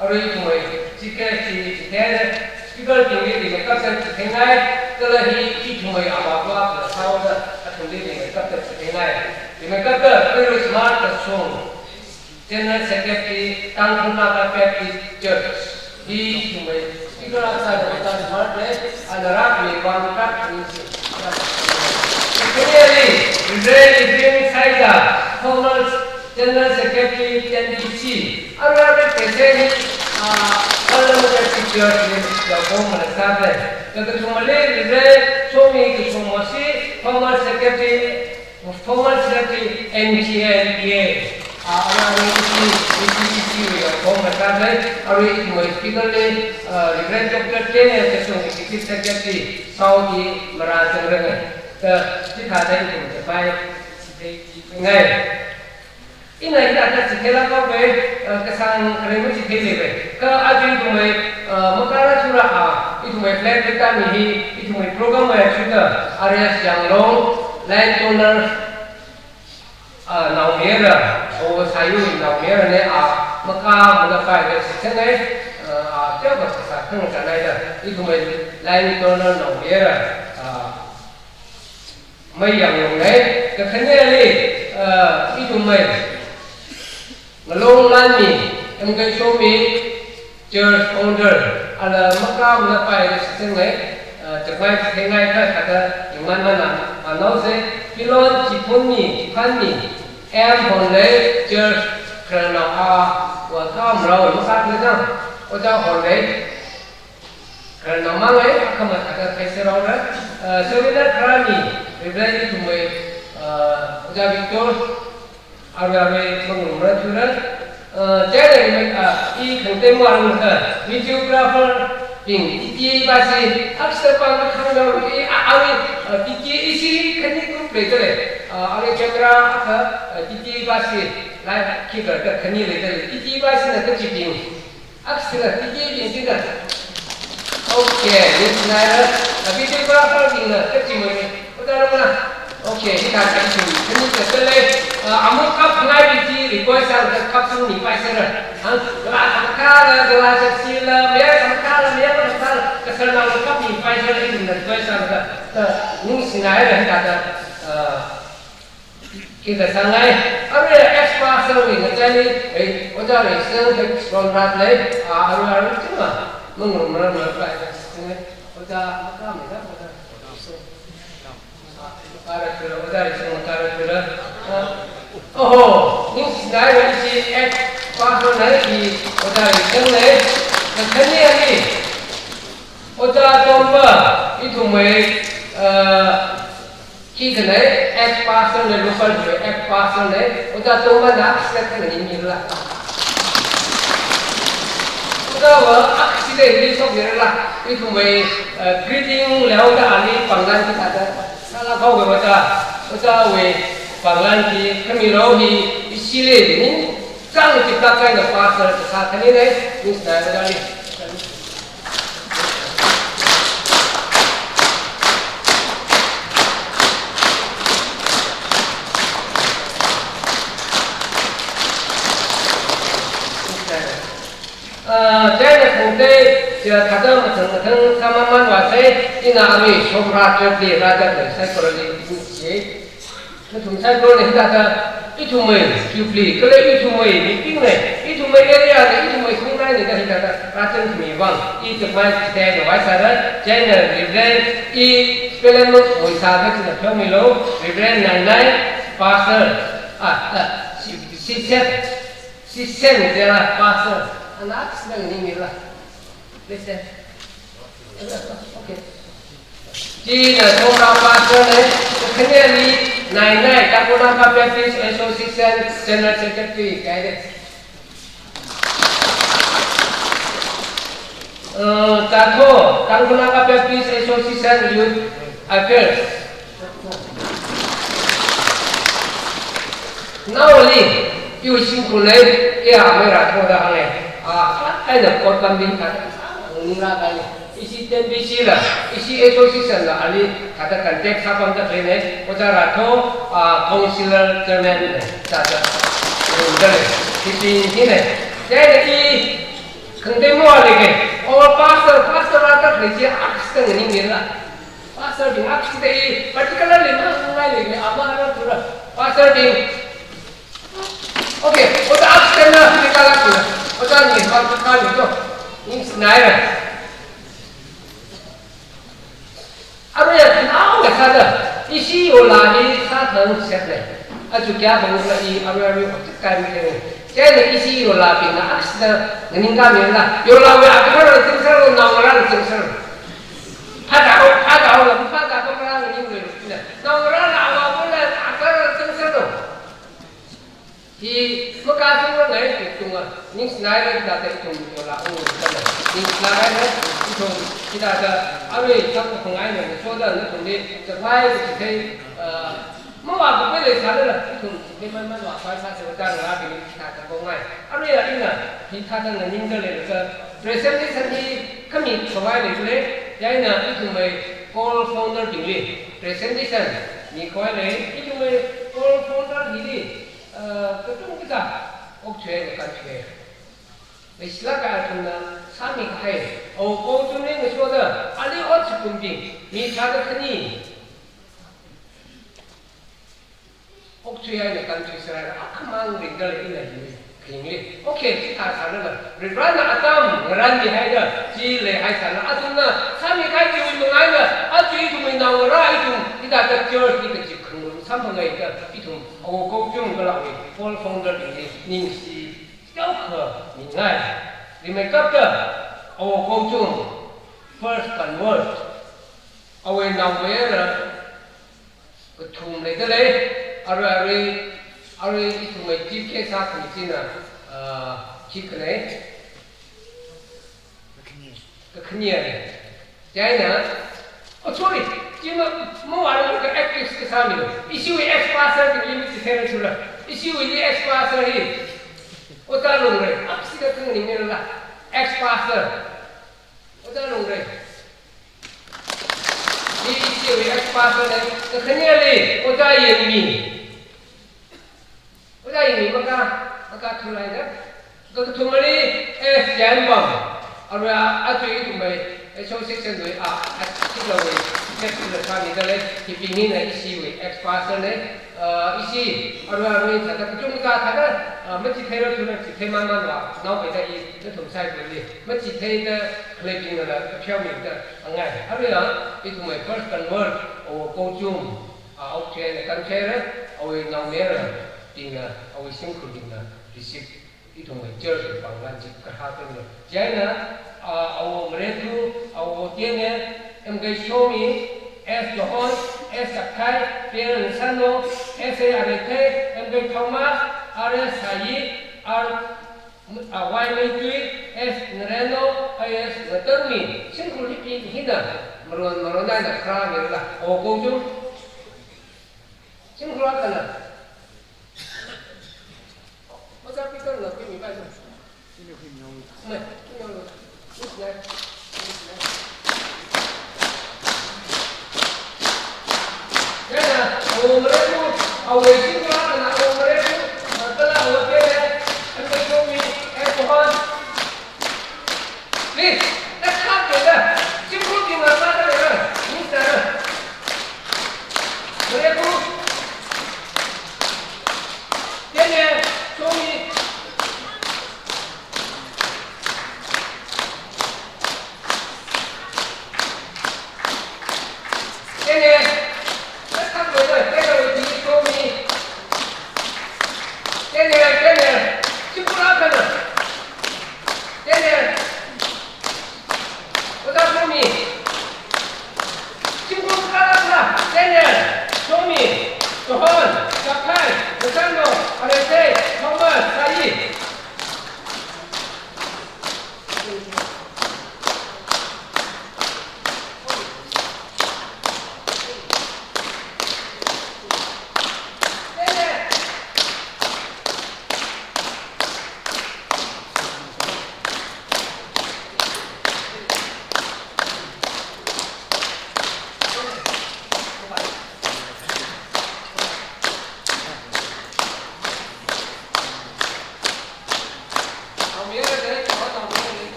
arui ithumwui, chief guest chi, chithei, speaker bingli imeikapta chitheingai, kala hi ithumwui avāva̱ kala sāhaoda, athumli imeikapta chitheingai. Imeikapta, Pi Rosmar Tasung, General Secretary, Tangkhul Naga Baptist Church. Hi ithumwui speaker akha sāda Pi Rosmar te, ana rāmi vang kat ningshi. Secretary, Reverend Ephraim Saida, former General Secretary, T N B C. Arui arui present hi, ah, Parliamentary Church li yaokahoma sāsei. Kakathumali Reverend Somi Kathum Mosi, former Secretary, former Secretary, N G N D A. Ah, arui arui ishi, ishi, ishi, yaokahoma sāsei. Arui ithumwui speaker li, ah, Reverend Doctor Tene Kasung, Executive Secretary, South hi marāzangranga. Kha, chithāda ithum sipai, ngai. Ina hithāda chitheilākhaowui, uh, kasāng kharei machitheileiwui. Kha aja ithumwui, uh, makara chura a, ithumwui flag kata mi hi, ithumwui program wui achuda, R S Yanglong, land donor, uh, naomayara, o Sayu naomayara ne a, maka muna pai da sitsangai, uh, a, tiawa kasā khangachānhaida, ithumwui land donor naomayara, uh, Mai Yanglong ne, kakhaneli, uh, ithumwui Ngalong Lanmi, M K Shomi, church founder, ala maka muna pai da sitsangai, uh, chakmai chithengai kha kata yungman mana, manau se, Pilon Chiphunmi, Chiphanmi, M Honlei, church khararnao a, wa kam rao maka kha jang, Oja Honlei, khararnao mangai, akhama thāda theiseraora, uh, Serena Kharami, Reverend ithumwui, uh, Oja Victor, arui arui mangarumra thura, uh, chieina rimai, uh, i khangatei marang kha, videographer bing, titi basi, aksa pang khangda, i, a, arui, uh, titi ishi khani group leidalei, uh, arui camera kha, uh, titi basi, live kicker kha khani leidalei, titi basina kachibing, Akshina, titi bing china. Okay, ningshinaira. Abidi ba ba bingna, kachimai. Oda rona. Okay, hithāda ithum, khani katalei. Ah, amuk kapngai biti, request sāda kapsungmi paisera. Ha? Gala sāmakhala, gala sāsila, mayar sāmakhala, mayar sāmakhala, kasarnao kapmi paisera, ithumna request sāda. Ta, ningshinaira, hithāda. Ah, Hithāda sāngai, arui ex-pastor wui ngachaili, eh, Oja Reisang, eh, Ronrat lei, ah, arui arui chima, mangarumra mara pai, eh, Oja, maka mera, Oja Reisang. Ah, makara kura, Oja Reisang makara kura. Ah, oho, ningshinaira ishi ex-pastor na i Oja Reisang lei, kakhane ani, Oja Tomba, ithumwui, ah, Khi khanai, ex-pastor na, local wui ex-pastor na, Oja Tomba na accident khangai ningla. Oja wa accident li shokngaila, ithumwui, eh, greeting leoda ali panglan khi thāda. Sālākhaowui Oja, Oja wui panglan khi khami lo hi, ishili ni, chang chipta kaina pastor kasā khani na, ningshina Oja li. Ah, chieina khangatei, chia thāda mathang mathang sāmaman vāsai, ina arui shomra chotli rāda lei, psychology chi. Nathum saikorali hithāda, ithumwui Jubilee, kala ithumwui mibingna, ithumwui area na, ithumwui khongnaina da hithāda, rāchungmi vang, i chakmai chithei ngavai sāra, chieina Reverend, i spelling note wui sāda china pheomilu, Reverend Nainai, Pastor, ah, ah, si, si set, si set ni dela, Pastor, anak sedang ni mila. Listen. Okay. China Thongkha Pastor na, kakhane ani, Nainai, Tangkhul Naka Baptist Association General Secretary, guide. Uh, Chatho, Tangkhul Naka Baptist Association Youth Affairs. Naoli, iwui shimkhurli, iya mera thoda hānge. Ah, eina kot kambing thāda, ningla kaile. Ishi ten B C la, ishi association la, ali thāda contact sāpamda khaleine, Oja Ratho, ah, councillor chairman le, thāda, um, dale, fifteen hine. Chieina i, khangatei mo aleke, o pastor, pastor la thāda khaleiji, aksang ningla. Pastor bing accident, particularly ma, ngai le, ama ra tura. Pastor bing. Okay, Oja accident na, ni kala tura. Oja ni, ma, ma, ni to. Ni sinai ra. Arui ya, nao ya sāda. Ishi yola ni sāthang set le. Achu kya bang la i, arui, arui, oja kai mi kene. Chieina ishi yola bingna accident, nganing ka mi la. Yola wui akha ra tingsar, nao ra tingsar. Phada, phada, phada, phada, nganing le. Naongarāna awā pula akar tungsano. Hi makasung ngai hi tunga. Ningsnai re da te tung yola ung tana. Ningsnai re tung kita ta. Awe tak phungai ne so da na tung de. Chawai ki thei, ah, Mavākapai leisālala, ithum chitheimanmanvā khavai sāsa, ojā ngarābingli chithāda kongai. Aruiya ina hithāda nganingda leilaga, presentation hi khami khavai leilei, chieina ithumwui core founder bingli presentation mikhavai lei, ithumwui core founder hili, uh, kachungkha okthuiya eina kānthuiya. Leishilāk eina athumna sāmikahai, Awo Kongchum eina ngasoda, ali ot sākumbing, mi thāda khani okthuiya eina kānthuiserhaira, akhamang ringda lei ina hi khayangli. Okay, chithā sālala, Varivarāna atam ngaranmihaida, chi leihaisālala, athumna sāmikahai chiwui manga eina, aja ithumwui naongarā ithum, hithāda church hi kachip khangarum samphangai da, ithum Awo Kongchum kala awui core founder bingli ningshi teokha mingai. Rimeikapta Awo Kongchum, first convert, awui naomayara kathum leida lei, arui, arui, arui ithumwui chief guest sākhami china, ah, khi khalei? Kakhane. Chieina, oh, sorry, chi ma, mavāla ka ex kasāmi. Ishiwui ex-pastor bingli machitheira thura. Ishiwuili ex-pastor hi. Ojā Lungrei, apsi kathang ningnila. Ex-pastor. Ojā Lungrei. Hi ishiwui ex-pastor na, kakhaneli, Ojā Yingmi. Ojā Yingmi makā, makā thulaida. Kakathumali, eh, Yanbam. Arui aja ithumwui association wui, ah, ah, chithāwui, chithāwui sāmida lei, hibing hina ishiwui ex-pastor na, ah, ishi, arui arui thāda, kachungkha thāda, ah, machitheira thura, chitheimanmanvā, naomeida i, nathum saikorali, machitheida, khaleibingnala, kapheomida, angai. Aruiya, ithumwui first convert, Awo Kongchum, ah, okthuiya eina kānthuihaira, awui naomayara, bingna, awui shimkhurbingna, receive, ithumwui church wui pānglan chi kahā pemlo. Chieina, ah, Awo Marethu, Awo Tiene, M K Shomi, S Johon, S Chapthai, P L Nsano, S A Arethei, M K Thomas, R S Sayi, R, ah, Y Meithui, S Nareno, I S Ngatangmi, shimkhur hibing hina, maron maron eina kharāmila, Awo Kongchum. Shimkhur akhana. Ojā Peter na khuimipai. Ina khuimihao. Mei, khuimihao. Yes, yes. Yes, yes. Yana, Awo Marethu, Awo Shingla, ana Awo Marethu, Matala, Awo Tele, and they show me, and so on. Please, let's start with that. Simple thing like that, uh, means that, uh, Marethu, Tele, show me. Tele, let's start with that. Tele, will you show me? Tele, Tele, simple like that. Tele, Ojā Shomi. Shingkung Kalakla. Tele, Shomi. Johon. Jakai. Rosano. Alexei. Thomas. Sayi.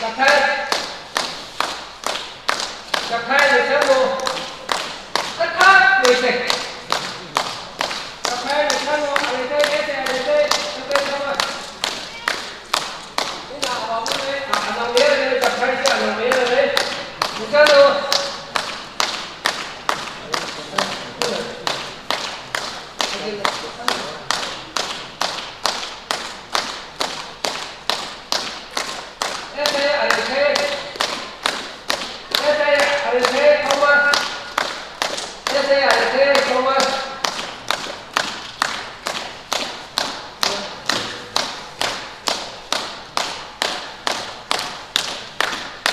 Kathai. Kathai, listen mo. Kathai, listen. Kathai, listen mo. Listen, listen, listen. Listen, listen. Ina awa mo le, a, anang le, le, kathai si anang le, le. Listen mo. S A Alexei. S A Alexei Thomas. S A Alexei Thomas.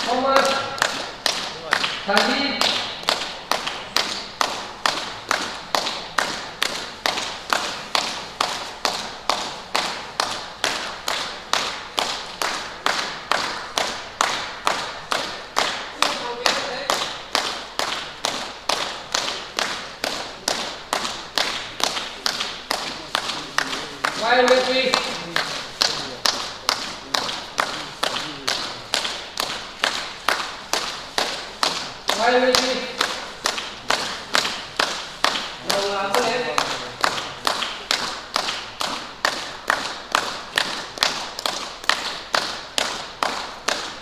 Thomas. Sayi. Primary. Nang la ko le.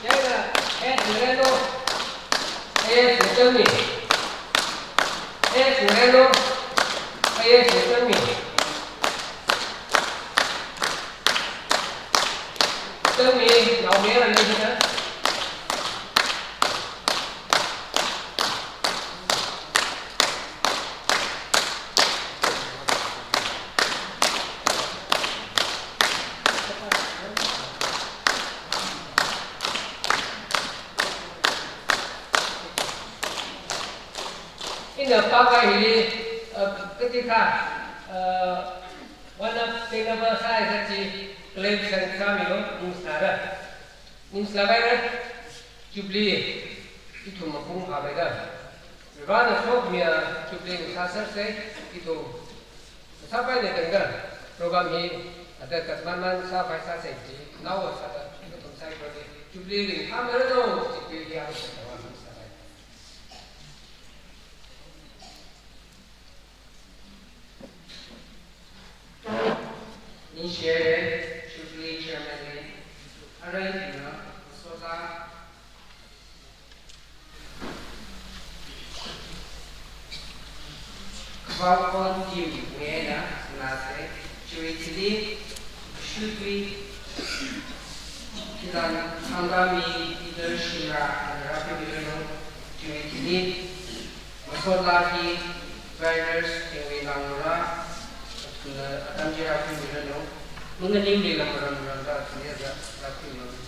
Yana, eh, singano. Eh, singami. Eh, singano. Eh, singami. Singami, nao me la ni na. Ina pākahai hili, uh, katika, uh, one of the number size that the claim sang sami lo, ningsara. Ningsara, Jubilee, ithum mapung pha bai da. Rana sok mia Jubilee sāsāsei, ithum. Sāpai ne tengda, program hi, ada kasman man sāpai sāsei ji, nao sāda, ithum sai program, Jubilee ring, pha mara no, Jubilee hi ang sāda, sāpai. Ningshire, Jubilee Chairman le, arai tina, soda. Kavao kon team ngena, nase, chiwui thili, shutui, kilan, hangami, leader shira, and rapi bilano, chiwui thili, Masot laki, riders, tingwui langmara, athumna atam chira khuimiranu, munganingli langmara mara da athumna za, za khuimiranu.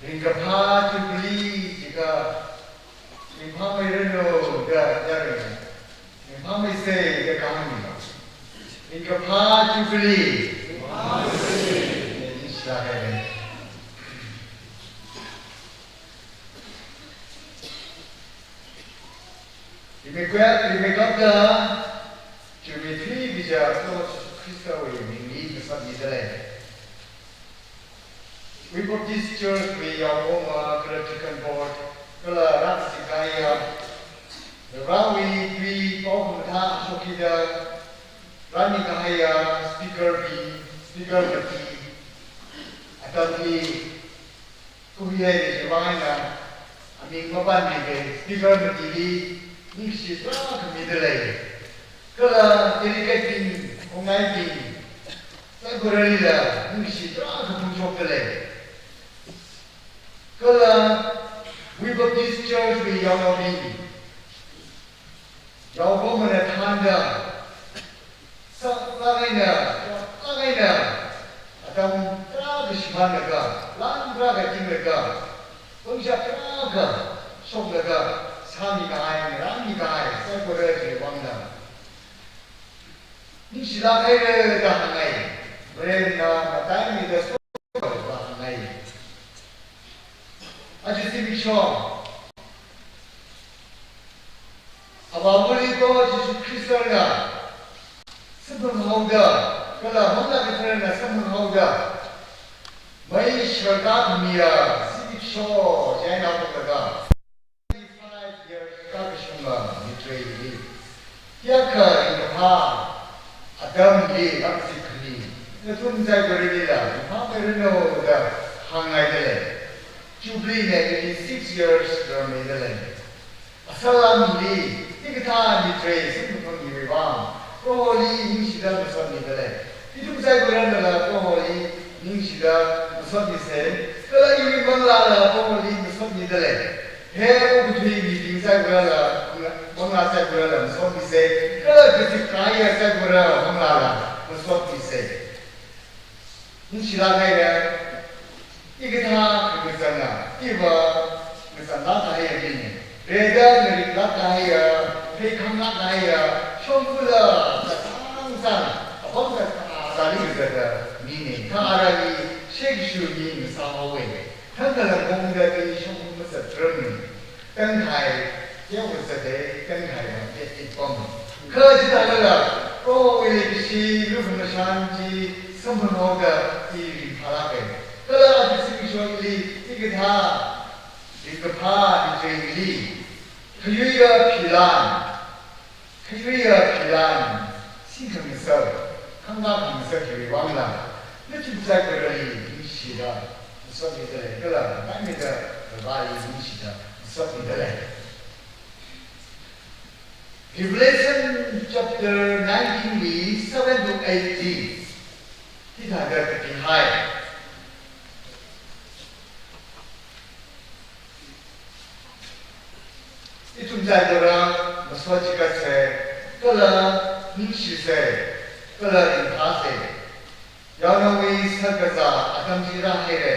Ringkaphā Jubilee jiakha, ringphāmeiranu da yaruina, ringphāmeisa da kahāngna. Ringkaphā Jubilee. Ringkaphā Jubilee. Ningshilāk haira. Rimeikap, rimeikapta, Jubilee thuibing chiya Proho Jishu Khristawui mingli masotmidalei. We Baptist Church wui yaokahoma kala Deacon Board, kala rākazip kahaiya, Varewui tui paokhamathā shokkida rāmi kahaiya speaker bing, speaker mati, atam hi kahui haira chiwui vang eina, aming mapānmikei, speaker matili ningshi tarākha midalei. Kala delegate bing, khongnaibing, saikoralila ningshi tarākha phongshokdalei. Kala We Baptist Church wui yaonaobing, yaokahomana thānda, saklāk eina, saklāk eina, atam tarākha shimānlaga, lan tarākha tinglaga, pangshap tarākha shoklaga, sāmi kahai, rāmi kahai saikora chiwui vangla ningshilāk haira da hāngngai. Varena mataimida soda hāngngai. Aja zimiksho, Avāva̱li Proho Jishu Khristana samphanghaoda, kala Manglā Katharana samphanghaoda, mei sharkākhamiya zimiksho chieina phoklaga, twenty-five years kākashunga mitreili, hiyākha ringkaphā atamli rākazip khami nathum saikoralila ringphāmeiranu da hāngngaidalei. Jubilee na eighty-six years rāmidalei. Asālāmli hikathā mitrei samkaphang hiwui vang Proholi ningshida masotmidalei. Ithum saikoranala Proholi ningshida masotmisa. Kala iwui manglāla Proholi masotmidalei. He okathui mibing saikorala, manglā saikorala masotmisa. Kala kazip kahaiya saikora manglāla masotmisa. Ningshilāk haira, hikathā khangazanga, iva ngazanglāk kahaiya mina. Rida ngaringlāk kahaiya, pheikhanglāk kahaiya, shongfala kasangsang, apam kathā tali kazata mina. Kha arali shekashu mi ngasāhaowa. Thangkha langkongda i shongfa mazatrammi. Tangkhai teokha zatai, tangkhai vang te ipam. Kha chithālala, Prohowui leikashi, lukhamashan chi samphanghaoda i ringphālāka. Kala aja zimiksholi hikathā ringkaphā mitreili, khayuiya philan, khayuiya philan, singkhangasak, khangkā khangasak hiwui vangla, nathum saikorali ningshida masotmidalei, kala mataimida Proholi ningshida masotmidalei. Revelation chapter nineteen wui seven to eight li hithāda kapihai. Ithum saikora masot chikatsa, kala ningshisa, kala ringphāsa. Yaonaowui shakazā atam chi rāhaira,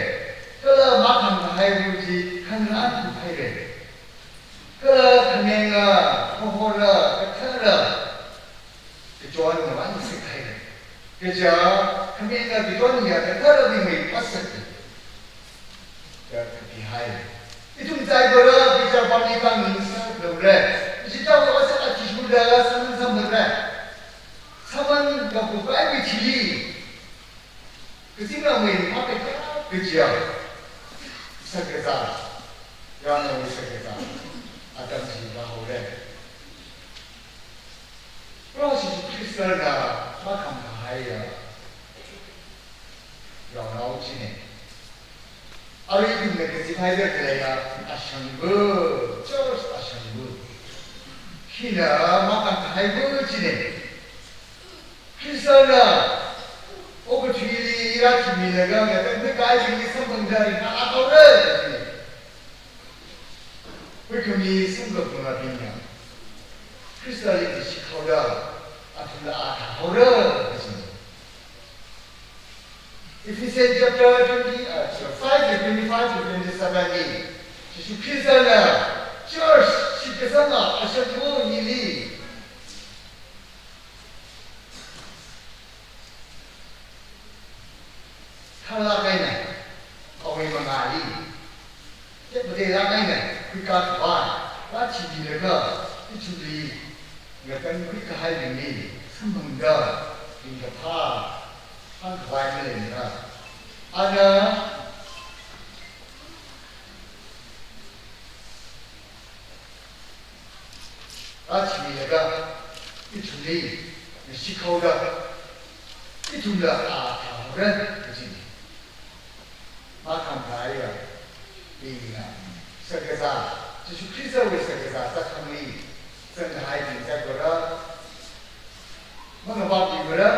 kala makhamkahai wu chi khangarān thuihaira. Kala khamenga kahora kathara kachon ngavāngasak haira. Kaja khamenga kachon hiya katharabingwui phasāki da kapihai. Ithum saikora bichar pamli pamning sālaga, bichar pamli sālaga athishurda sāman samphangda, sāman kakup khavai thili, kazingramwui phākha kachia, shakazā, yaonaowui shakazā atam chi rāhaora. Proho Jishu Khristana makhamkahaiya yaonao china. Arui ithumna kaziphaida khaleiya ashangva, church ashangva, hina makhamkahaiva china. Khristana okathuili rāthimilaga ngatangkhui kahaibingli samphangda ringphālākhaora. Huikhami samkaphangabingna Khristali kashik haoda athumla athā haora. Ephesians chapter twenty, uh, five, twenty-five to twenty-seven. Sākhangai, Jishu Khristana church shitkasanga ashangwo nili khalak eina, awui mangāli, tepateilak eina khuikā khavai rāchimilaga, ithumli ngatangkhui kahaibingli samphangda ringkaphā hāngkhavai maleimara. Ana rāchimilaga ithumli ngashit haoda, ithumla a thāhaora kajina. Makhamataiya bingna shakazā, Jishu Khristawui shakazā sākhangai zangkahaibing saikora mangapāmimara,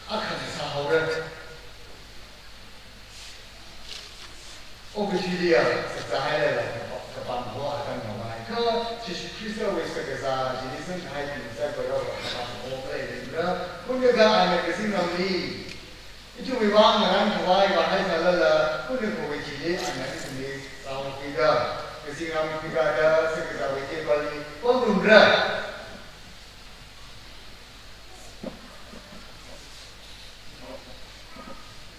akha sāhaora. Okathuiliya shakazā hailala kapam ho atam ngavai. Kha Jishu Khristawui shakazā chili zangkahaibing saikora kapam ho maleimara. Khuilaga ana kazingramli ithumwui vang ngarānkhavai vāhaisālala, khuilaga kawui chili ana ithumli rāhokhuida, kazingramli khuikāda shakazāwui table li pamngarumra.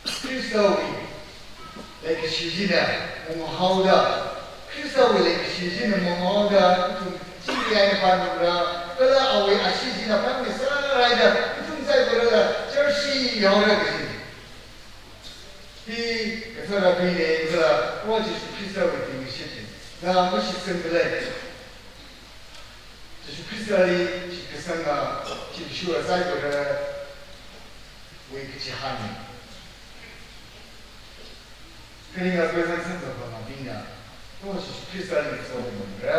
Khristawui leikashi china munghaoda, Khristawui leikashi china munghaoda, ithum chili eina pamngarumra, kala awui ashee china pamngasakra da, ithum saikorala church shihaora kajina. Hi kathara tuina kala Proho Jishu Khristawui tingshitna, na mashitsangda lei. Jishu Khristali shitkasanga, shitsangda saikorawui kachihānna. Kharinga present samkaphangabingna, Proho Jishu Khristali somungra.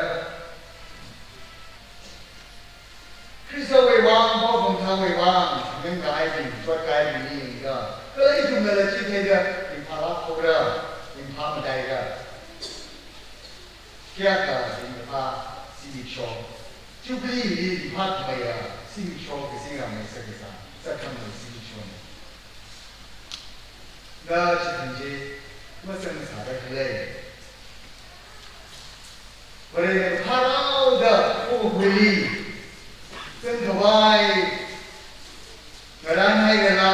Khristawui vang, pao phungthāwui vang, ngankahai bing, chotkahai bingli yangda, kala ithumnala chitheida ringphālāk haora, ringphāmataira. Kayākha ringkaphā zimiksho, Jubilee li ringphākhameiya zimiksho, kazingram mai shakazā sākhangai zimikshona. Na chithang chi mazangsāda khalei. Varena kaphā raoda okathuili zangkhavai ngarānhairala,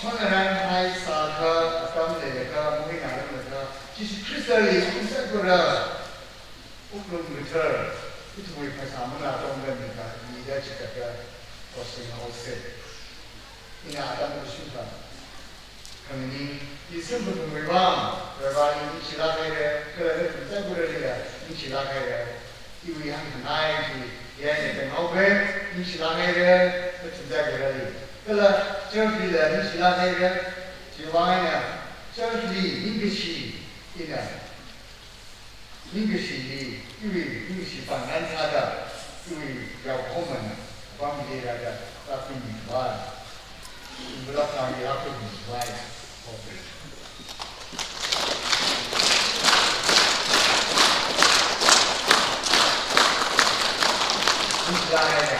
mangarānhaisākha atam leilakha, muinarumlakha, Jishu Khristali ithum saikora wuklung kathar, ithumwui phasā manglā tongda mikā, mida chikatta, otsheng otse. Ina atam kashungkha khangani, hi samkaphangwui vang, Vareli ningshilāk haira, kala nathum saikoralila ningshilāk haira. Iwui hāngkhangai chi, yāna tanghaoke, ningshilāk haira, nathum saikorali. Kala church lila ningshilāk haira, chiwui vang eina church li ningkashi, ina ningkashili, iwui ningkashi pāngran sāda, iwui yaokahomana apam leirada, tāpimikhavai. Envelope sāmi rāpimikhavai. Okay. Ningshilāk haira.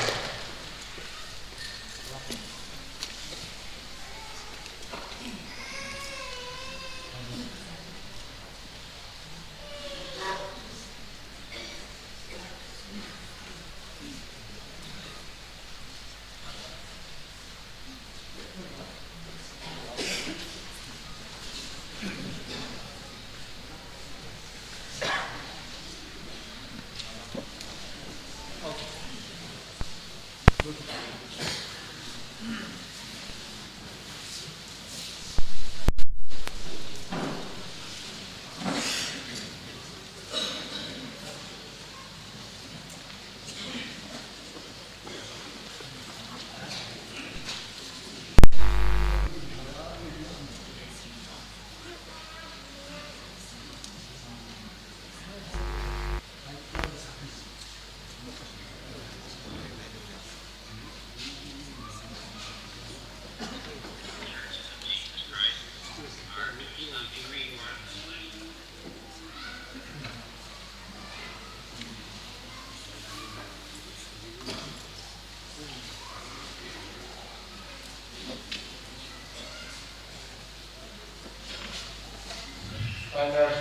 Finance,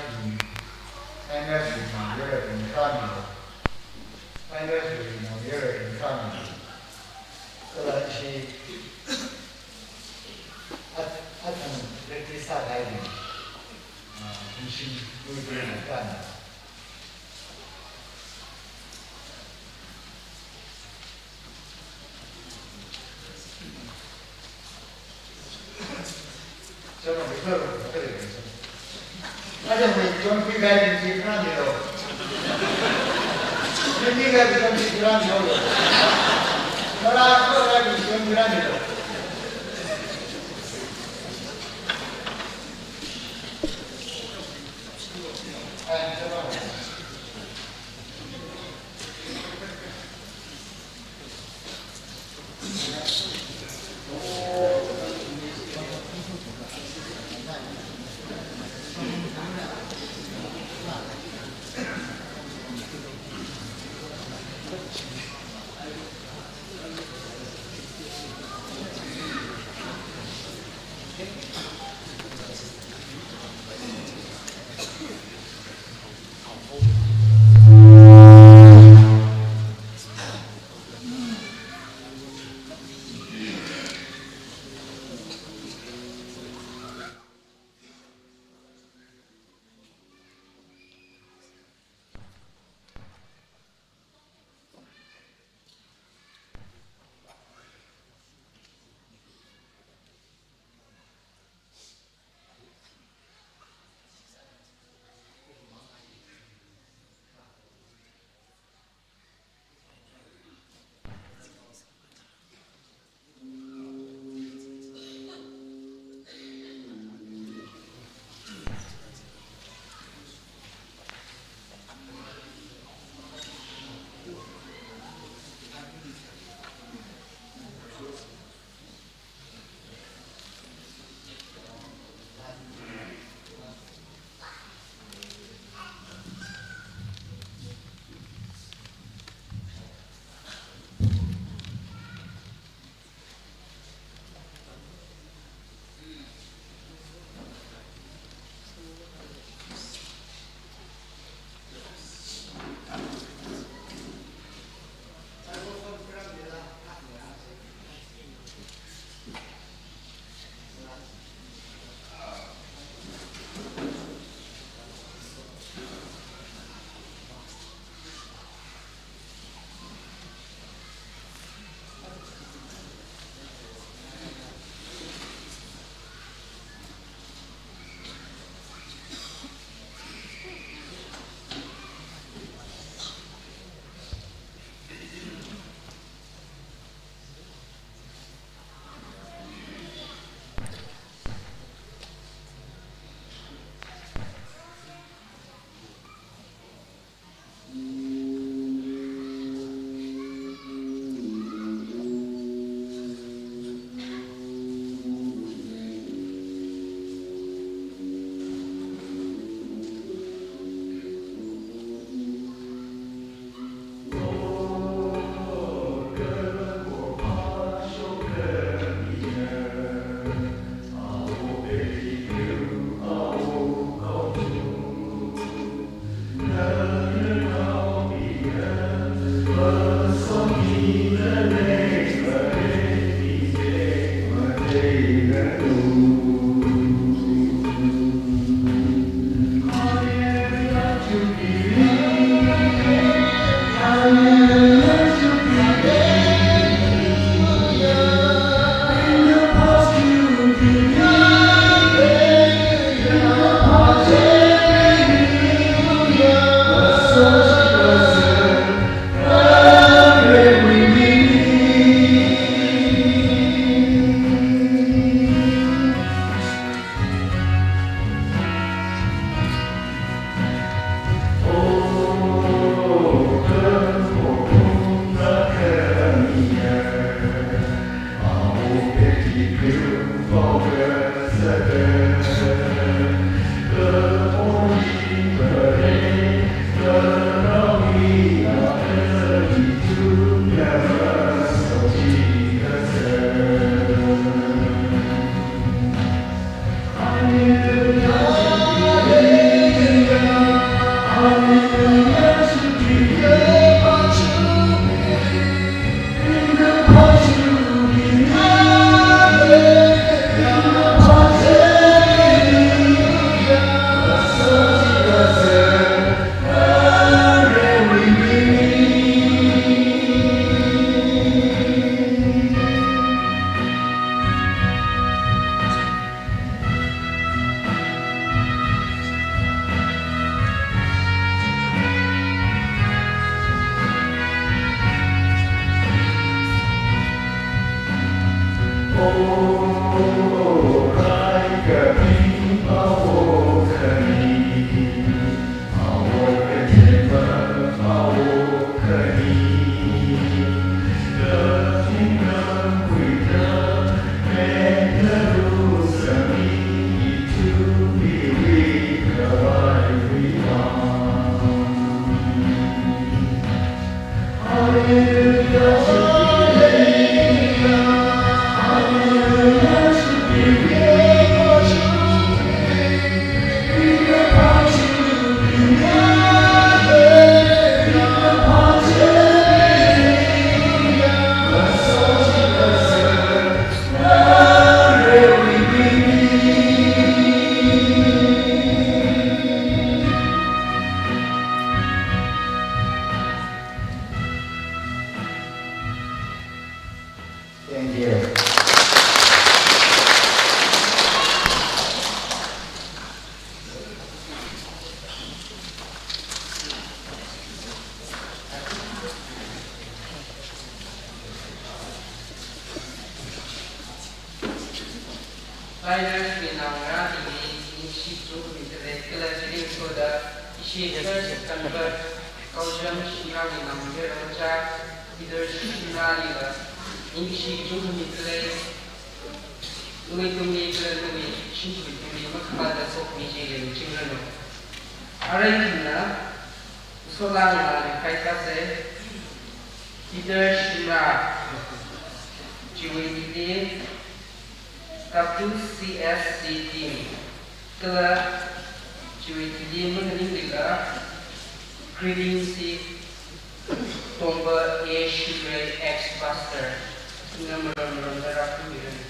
finance, finance, finance. Kala ishi at, at ang practice sāhaida, ah, mission, mission kan. Riders wui naongarābingli ningshi kachungkha mikhalei, kala chili ngasoda ishi church convert Kaojam Shimrawui naomayara machā Peter Shimralila ningshi kachungkha mikhalei, nawui tungli kala nawui shimkhurwui tungli makhamatla sokhami chi leichingranu. Arui ithumna ngasoda ngalāli khuikasei, Peter Shimra, chiwui thili W C S C team, kala chiwui thili manganinglila greetings hi Tongba A Shimray, ex-pastor, ina maram maramda rākhuimiranu.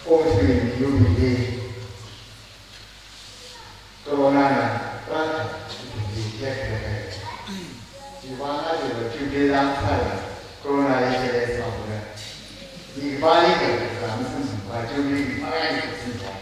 Ot hi yubili. Corona na rātha yubili yekle. Chiwui vang aja yubili lang thāla corona hi chele sāpura. Ni bali ke ram sum sum ba yubili marai ke sum ba.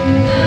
Thank you.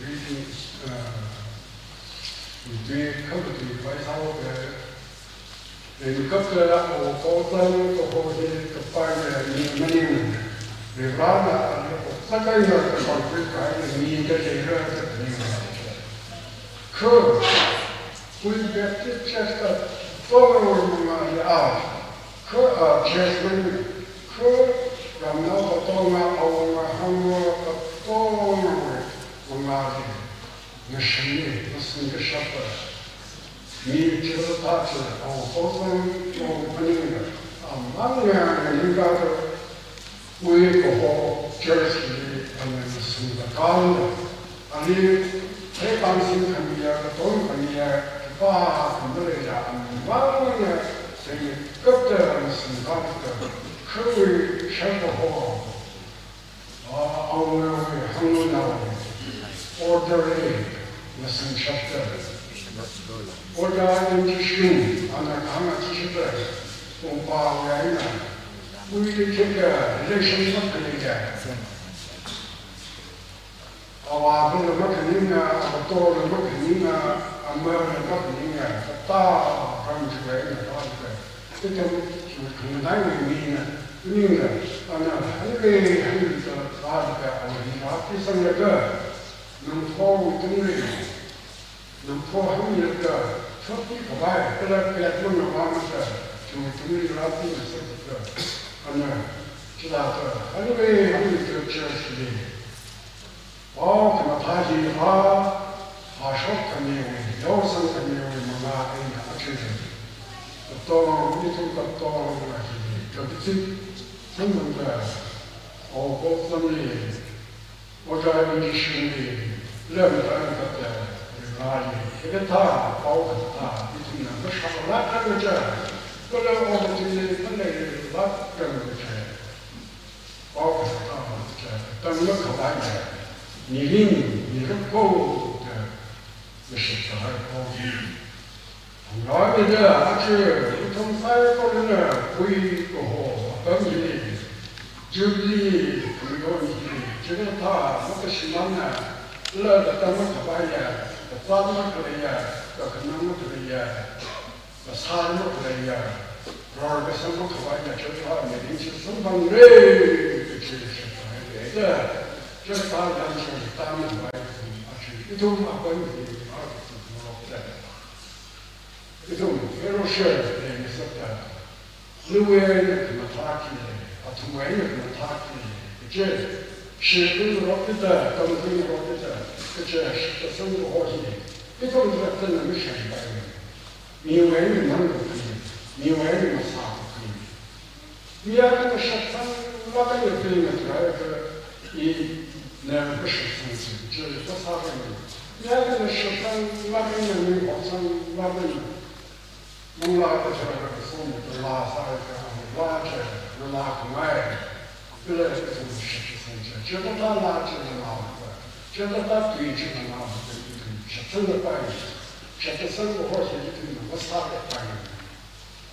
Reading, uh, we do come to the White House, uh, and cut the apple, all time, the whole day, the fire, and the money. The rana, the Sakaya, the concrete guy, and me, the later, the name. Cool. We get the chest up, follow my eye. Kha, ah, Jasmine, kha, ramnao katonga, awunga, hangwa, katonga, mangāli, nashini, nasin kashapa. Mi chila tachi, awu kosang, awu paninga, amanga, ningkado, ui kaho, church li, ana nasin kakānda. Ali, hei pāngsin khamiya, katong khamiya, khipā khamaleila, amangna, sengkapta, singkapta, kharui, shangkaho, ah, aungawi, hangunawi, order A, nasin shapta. Order A, nchishun, ana khanga chishita, kumpā yaina, ui khika, relation makhalila. Awā kala makhaninga, awā tola makhaninga, amala makhaninga, kata ram chuwai na pāka. Ithum chu khanganai mina, ninga, ana hangre hangre ta pāka, awā hi rāpi sanglaga, nang pho tungre, nang pho hanglaga, chopi khavai, kala pet mana vāmata, chu tungre rāpi na sāka, ana, chilata, hangre hangre ta church li. Pao khamathā hi a, hashok khamiwui, yaosang khamiwui mangā eina achuiya. Katong, ithum katong ahi, kapitsit, samphangda, o kok samli, oja bingishungli, lemda kapta, rimali, hikathā, pao khamathā, ithumna mashaklāk khangacha, kala o kachili, kala lāk khangacha. Pao kathā, tangla khavai ya, mirin, mirako, ya, mishit kahai pao. Hānglaga ya, achi, ithum saikorana, kui kaho, apam hi, Jubilee, kamiyon hi, chikathā, makashimana, la, la tangla khavai ya, katsā makhalei ya, kakhanang makhalei ya, kasā makhalei ya, rar kasā makhavai ya, chotha mirin chi samphangre, kachi shaphaire da, chotha lam chi tamkhavai, achi, ithum apam hi, a, ithum fellowship, leisakta, luwui eina khamathā khile, athumwui eina khamathā khile, kachi, shikun rokita, tamkun rokita, kachi, shikasang ho hi, ithum zattana mishan pai. Miwui eina manglakhui, miwui eina masālakhui. Mi akhana shitsang, mi akhana pingna tharai kha, ina kashitsang chi, chi kasā kha mi. Mi akhana shitsang, mi akhana mi hotsang, mi akhana manglā kachara kasā mi, kala sākha, la chi, nala khamai. Kala ithum shitsang chi, chikathā la chi nala kha, chikathā tui chi nala kha, ithum shitsang kapai. Shitsang kaho hi ithumna masākapai.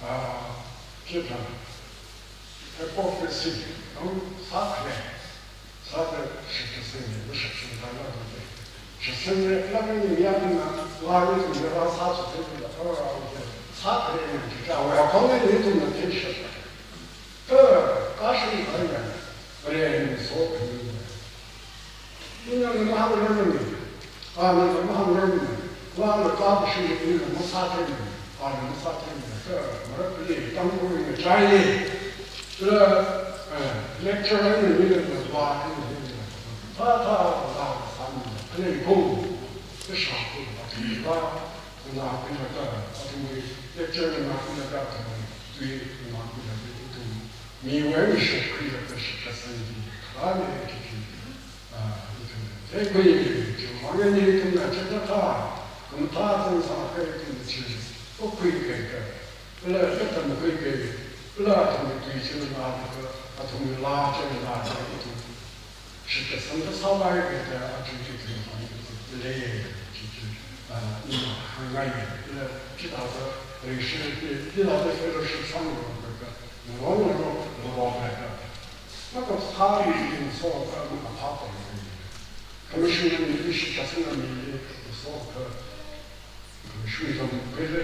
Ah, chithang, hypocrisy, no? Sākhare, sāda shitsangli, mashitsang kala kha. Shitsangli, la kha ni ya na, la ni ni la sā sāda, oh, okay. Sākhare ni, chicha, wa kong ni ithumna tension. Kha, kashin kaya, Varena sokhami. Ina na mahāngrarmana, ana na mahāngrarmana, vāna vāpashi ina masātheimana, ana masātheimana, kha marākli, tamkhuina chaili, kala, eh, lecture eina ina vā eina ina, thāthā vāsāmana, khalei kum, kasha kum, athumva, nganākhuilaga, athumwui lecture nganākhuilaga, athumwui tui nganākhuilaga, ithum miwui eina shapkhuilaga shitsang hi, kala ni kiki, ah, ithum Heikhui, chiwuivang eina ithumna chithāda, khamathā zangsākha ithum chi, kakhui kaika, kala katamkhui kai, kala athumwui tui chi ngalaga, athumwui laa chi ngalaga, ithum shitkasang kasāvai kaida, aja chi ithum lei, chi chi, ah, ina hāngngai, kala chithāda, leishiya, chithāda fellowship sāngarok kaika, ngarong ngarong, ngarong kaika. Makasā mi chi ngasoda, makaphā pammi. Khamashunga mili, shitkasanga mili, ngasoda, khamashung zam pele.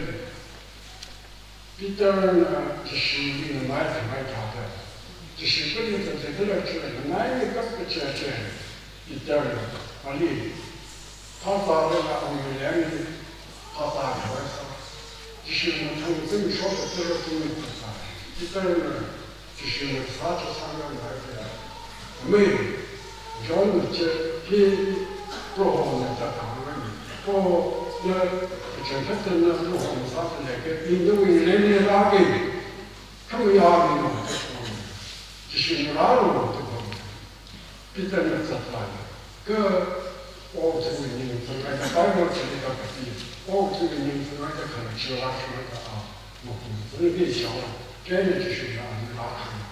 Peterna Jishuli nganai khangai thāda, Jishu kali thāda kala chila nganai mi kap kachiya chi, Peterna, ali, phāzālaga awui lengli, phāzā khavai sā. Jishuna thang zimshokda Peter tungli phāzā. Peterna Jishuna kasā chi sāngarok ngai kala, Amei, Johnna chi hi Prohona da kahāng mi. Prohona kachangkhatna Prohona sāda leiakha, i nawui lengli rāki. Khamayā mi no. Jishuna rālu da kahāng. Peterna zatvai. Kha okathuiwui ning zangngaida Bible chili kapā kapi, okathuiwui ning zangngaida khalei chi rāshungda a, makum zangki shao, kha eina Jishuna ani rākahāng.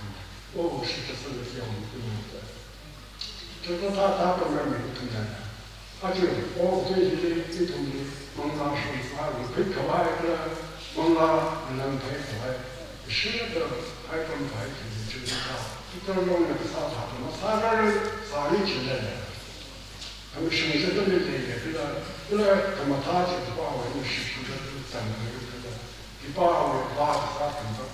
O, shitkasanga chi yangkhuida. Chithāda pammi ithumna. Aja, okathui hili ithumli manglā shongfa, khuikhavai kala manglā nganamphei khavai, shida haipamphai kaji chithāda, Peter longna kasā thāda masārar, sāli chila. Khamashung chithāda leilei kala, kala khamathā chi kapāwui eina shitsangda zangkhui kala, khipāwui laa kasā khantak,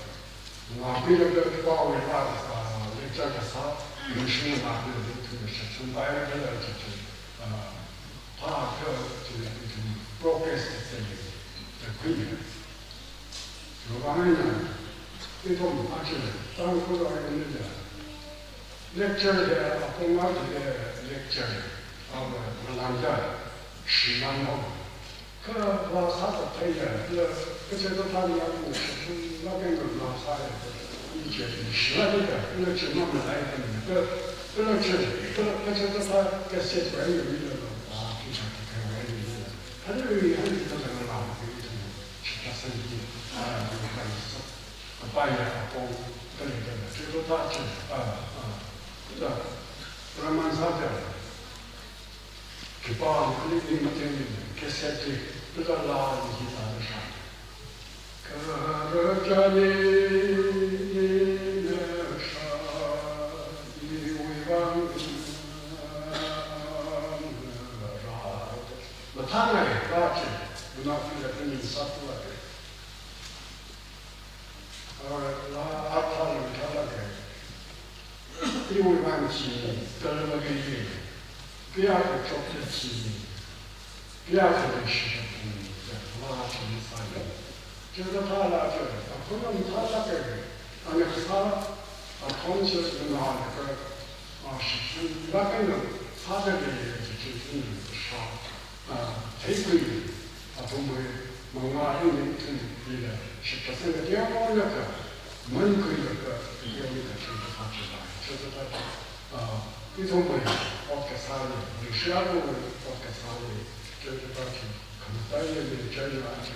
ngākhuilaga khipāwui laa kasā, lecture kasā, khamashung ngākhuilaga ithumna shitsangpai kala chi chi, ah, phākha chi ithum progress chi chi, chi khuiya. Chiwuivang eina, ithum aja, Tangkhul eina, lecture hi apong akhali lecture, awui ngalāngda, shilāng haowa. Kha laa sāda theiya, kala kachichā thāda ya, kha shilāk eina laa sāya, i chi shilāk eina, kala chi mamalaida, kha, kala chi, kala kachichā thā cassette wui eina mila, ah, kachichā thāwui eina mila. Hali, hali kathāda ngalāng, kha ithum, shitkasang chi, ah, ngalāng sā. Kapaiya apong, kali kala, kachichā thā chi, ah, ah, kala, Brahman sāda. Khipā kali ni mateng ni, cassette, kala laa ni hithāda shā. Khararchān eina shā, iwui vang, mathāngai, laa chi, nganākhuilaga ning sāthuilaga. Ara, laa athā lamthālaga. Iwui vang chi, Calvary li, kayākha chotda chi, kayākha leishida pung, da laa chi sāya. Chithāda laa chi, akhon lamthālaga, ana kasā, akhon chi nganālaga, a, shitsanglaga sāda leiya chi chi ina shā. Ah, theikhui, athumwui mangā eina ithumlila, shitkasanga teomeikha, mankhuilaga, teomeikha chithāda sāchilei. Chithāda, ah, ithumwui ot kasāli, Russia wui ot kasāli, chithāda chi, khamataiya mi china chi,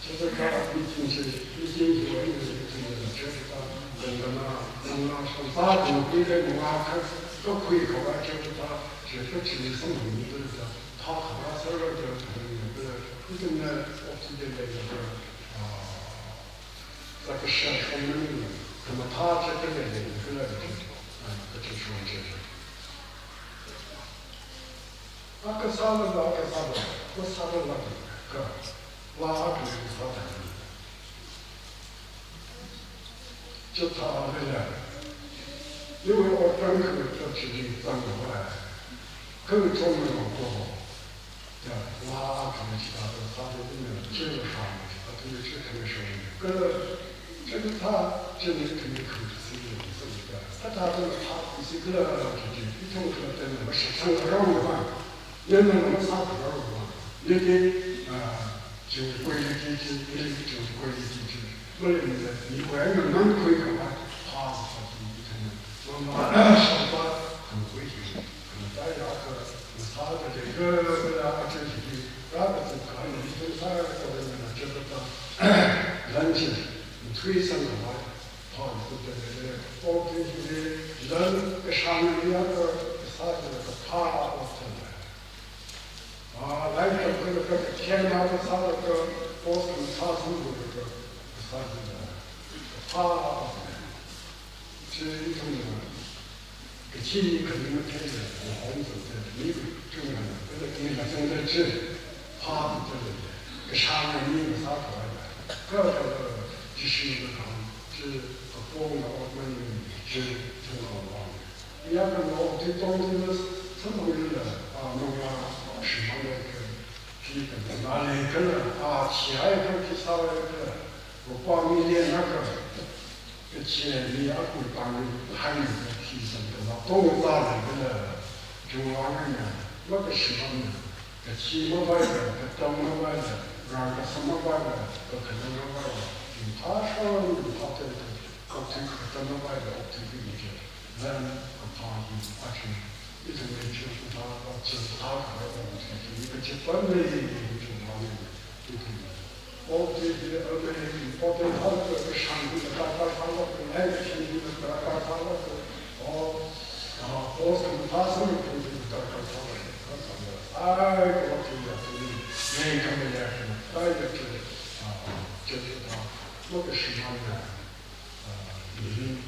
chithāda meeting chi, meeting hiwui eina ithumlila, chithāda, gandana, mangā shongfa, khuida mangā kha, kakhui khavai chithāda, chithāda chi samphangmida, thākha rāsāra da, khaning da, ithumna oxygen leida, ah, sākashā shongmana, khamathā chithāda leida, kala da, ah, kachi shong chi. Akha sālala, akha sālala, akha sālala, kha, laa akhali sāda. Chithālala, iwui otram khangatei chili zangva, khangachon ngarokko, ya, laa akhali chithāda sāda ina chila shāna, athumli chi khamashung, kala, chithāda, chili khami khami sili sāda, kathāda mathā isi kala chi chi, ithum khalattana mashitsang ngarokva, nana masā ngarokva, nana, ah, chiwui quality chi, ili chiwui quality chi. Maleilaga, miwui eina mankhui khavai, phāsā chi ithumna. Mama, shongfa, khankhui hi, khamataiya akha, masā Okathuili lan kashāng mi akha kasā chila kaphā akha thāda. Ah, lairik tamkhalei akha khen akha sālaga post khamathā samphanglaga kasā chila kaphā akha thāda. Chi ithumna kachi khaning matheila, yahon zangda, mi kachungana, kala ina zangda chi, phā kathāda lei, kashāng mi kasā khavai la, ka, ka, ka, Jishuna kahāng, chi, kapongna ot maning, chi, thangkhamang. Yakhana okathui tongli samphangla, a, mangā, a, shimān leiakha, khi khanā leiakhala, a, thihaiakha, khi sāhaiakhala, rupā million akha, kachi mi akui pāngli haida khi samphangda, tongda leikhala, chungvāngna, makashimānna, kachi mavaila, katam mavaila, rākasam mavaila, kakhanang mavaila, yur thāshon, yur thātei, okathui katam mavaila, okathui khuimi chi, lan kaphā hi aja, ithumwui chungda, chungda khavai okathui hi, kachi pāngli, chungvāngna, ithum. Okathui hi, a, very important, hānglaga kashāng hi darkar sālaga, education hi darkar sālaga, o, a, post khamathā samphang hi darkar sālaga, kasāna, ai, okathui ya, tui, mei khamayā hi, ai, ya, chi, a, chi, chi, a, makashimānna, a, mirin,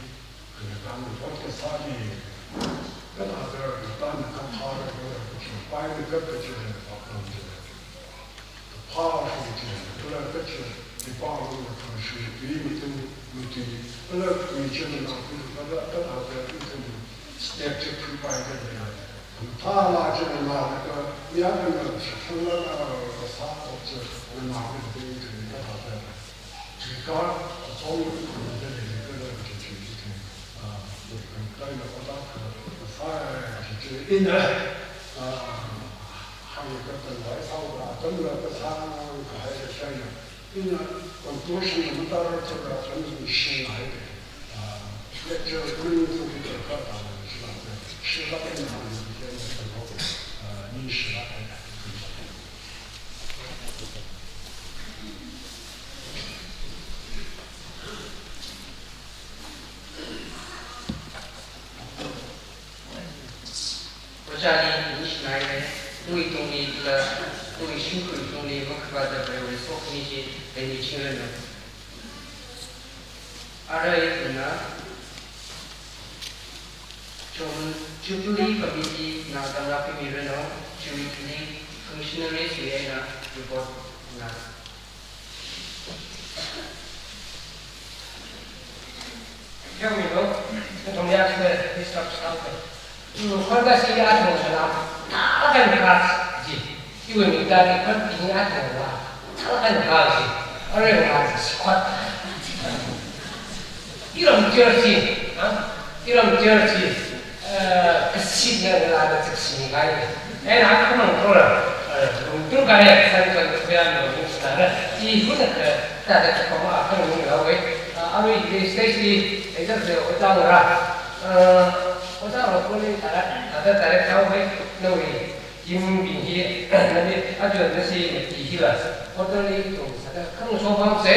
kala tang ot kasā hi, kathāda, tang kaphā, kala kachi, pai ni kap kachi, a, kaphā shong chi, kala kachi, nipa lungna khamashung, tui matung, matui, kala tui china nang tui, kala kathāda ithum step chi khuipai kala, thāla china nalaga, mi akhana shakshanglaga, kasā ot chi, nganākida ithum kathāda, regard, achon, khamada leikhala, chi, chi, chi, chi, ah, kaina ot akha, kasā, chi, chi, ina, ah, hāngkatangvai sāda, atamla kasā, kahai kasā ina, ina conclusion na matar chada, atam shinhai, ah, lecture khuining sāda, kha ta, shila, shila ina, ina, ah, ni shila, Ojāli ningshināhaira, tui tungli kala, tui shimkhur tungli makhavāda Varewui sokhami chi leimichingranu. Arui ithumna, Ju-, Jubilee Committee na tamlāk khuimiranu, Jubilee Functionaries wui eina report na. Khaomilo, katonga akha disturb sāhaowa. Mm, khon kashi athumna, thālaga kha ji. Iwui mingli khon ini athumna, thālaga kha ji. Arui nga ji sikhot. Iram church ji, ha? Iram church ji. Eh, kashitna ngalāda chakshini kahai. Eina akhamang thora, eh, lungtung kahai, san san khuyan lungtung sāda, chi huna ka, ta da ka kama akhamang lunghaowa. Ah, arui hi stage li, eh, da da ojā ra. Eh, ojā ra kuli tara, tara tara khaowa, nawui. Team bing hi, nali, aja nasi mati hila, quarterly ithum sāda khang shopamsa,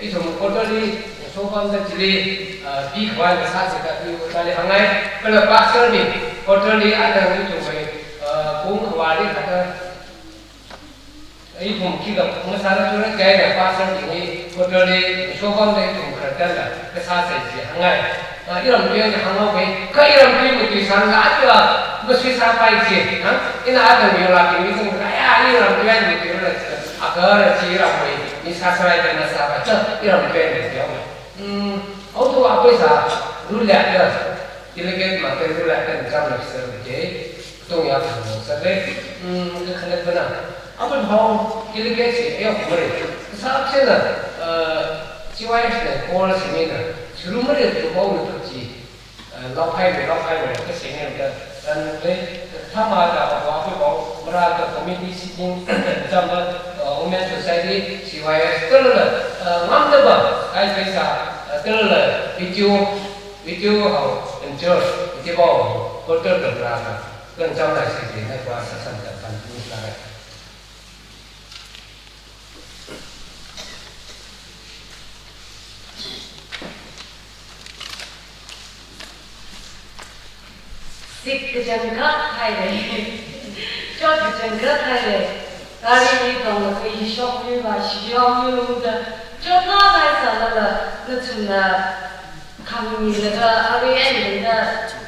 ithum quarterly shopamda chili, ah, big one sāsa da pi tali hāngngai, kala pastor bing, quarterly atam ithumwui, ah, pung khavāli sāda, ithum khikha masāra chura kahaina pastor bing hi, quarterly shopamda ithum khararchanla, kasāsa chi hāngngai. Ah, iram tuiya hānghaowa, kha iram tui matuisālala, aja masuisāpai ji, ha? Ina atam yurabing mi zang, aya, iram tuiya matuirala ji, agahara ji iramwui mi sāsārai da masāpai, cha, iram tuiya matuiya. Hmm, auto apai sā, rule ya, delegate mate rule ya, kan jam na sir, okay? Tong ya phang sāda, hmm, kakhalat pana. Apam hao, delegate si, ayok mare. Kasā apsena, eh, C Y S na, call si mina. Suru mare, tu bau na tu chi. Eh, laophai mare, laophai mare, kasā ngam da. Dan le, thāma da, wa, wa, wa, mara da committee sitting, jam da, eh, Women Society, C Y S, talala, eh, ngamda ba, kai paisa, eh, talala, video, video hao, enjoy, video hao, quarter da mara da. Kan chānglāk sāsi, network sāsān da kan tun sāra. Sik kachangkhat haire. Chot kachangkhat haire. Gari li tonglaga ishokmiva shiyongmiungda chotna haisālala nathumna khangmilaga arui eina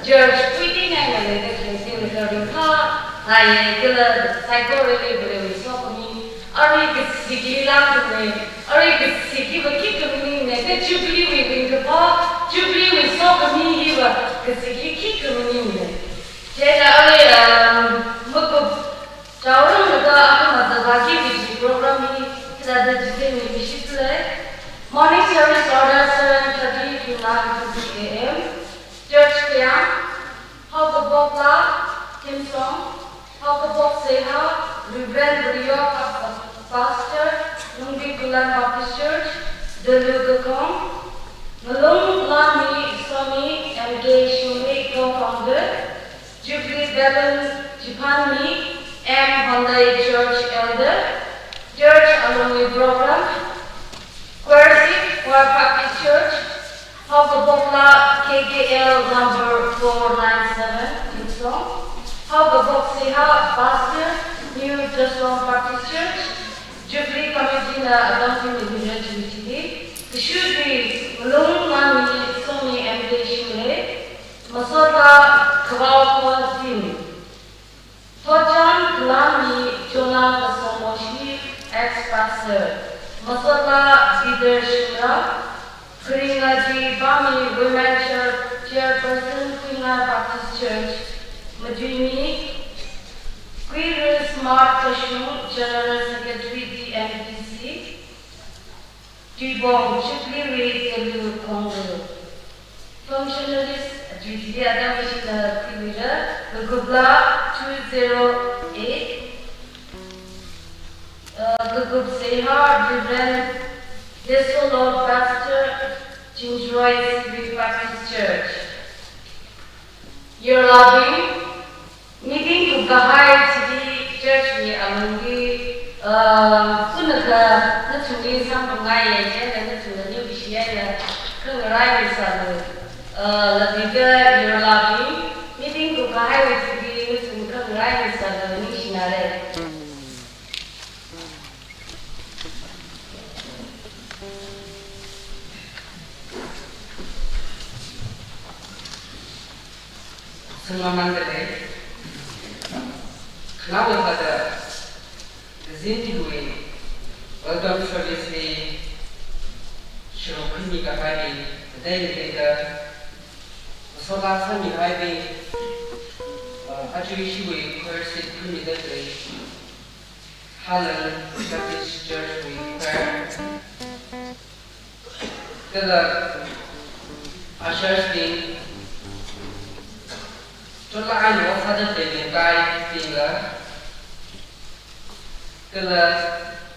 church puiting eina leida khalei chila ringphāngaiye. Kala saikorali Varewui sokhami arui kasikli langkhamei, arui kasik hiva khikha maningmane, kha Jubilee wui ringkaphā, Jubilee wui sokhami hiva kasikli khikha maningmane. Chieina arui, um, makup chaorumlaga akhama zāvāki kaji program hi hithāda chitheingaishitlu. Morning service order seven thirty to nine thirty A M. Church kayāng, haokaphokla, theme song, haokaphok seihā, Reverend Vareyok, Pastor, Lungbi Khullen Baptist Church, Dalu Kakhong, Ngalung Lanmi Swami M K Shinglei, co-founder, Jubilee balloon chiphanmi M Honlei, Church Elder, church alungli program, Choir seat, Choir Baptist Church, haokaphokla K K L number four nine seven, theme song, haokaphok seihā, Pastor, New Joshua Baptist Church, Jubilee Committee na adang thimi hira chili chili, kashutwui Ngalung Lanmi Swami M K Shinglei, masotla Kavao Khon team. Thotchan Khalanmi Jonah Kasongmoshi, ex-pastor, masotla Peter Shingra, Kharinga Jivami, Women Church, Chairperson, Khuinga Baptist Church, Majuimi, Kuiru Smart Kashung, General Secretary, T M T C, Tuibong Jubilee Rate Telugu Congress. Functional list, Jubilee Adam Machine Kuiru, Gugubla two zero eight, uh, Gugub Seihā, Reverend Desolo, Pastor, Jinjroi Sibri Baptist Church. Your loving, meeting kupkahai chili church wui alungli, uh, kunaka nathumli samphangngaiye, chieina nathumna ningshiya eina khangarai misālu, uh, latida your loving, meeting kupkahaiwui chili nathum khangarai misālu, ningshinare. Sangmamanda lei. Khanao lakhada kazin hiwui welcome service li shirok khuimi kahaibing, tadei leida masotla sāmihaibi, uh, aja ishiwui choir seat khuimida khalei Halan Baptist Church wui choir, kala ushers bing, chotla aina ot sāda khalei leingaibingla, kala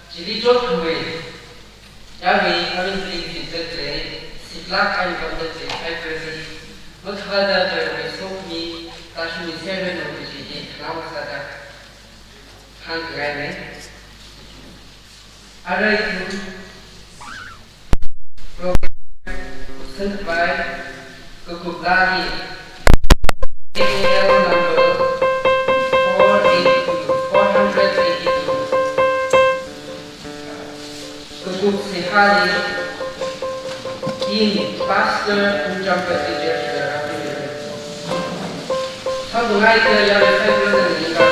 chili chotkhavai, yarui community li zitda khalei, siklak eina pamda khalei, library, makhavāda Varewui sokhami, kashung mi servant no kaji hi khanao sāda hāngkhangaine. Arui ithum program sangkhavai Gugubla hi A L number four eight two, four hundred eighty-two. Gugub Seihāli, in Pastor Umcham Baptist Church da rāpimira. Samphangngaiya, ya le sai brother ni ka.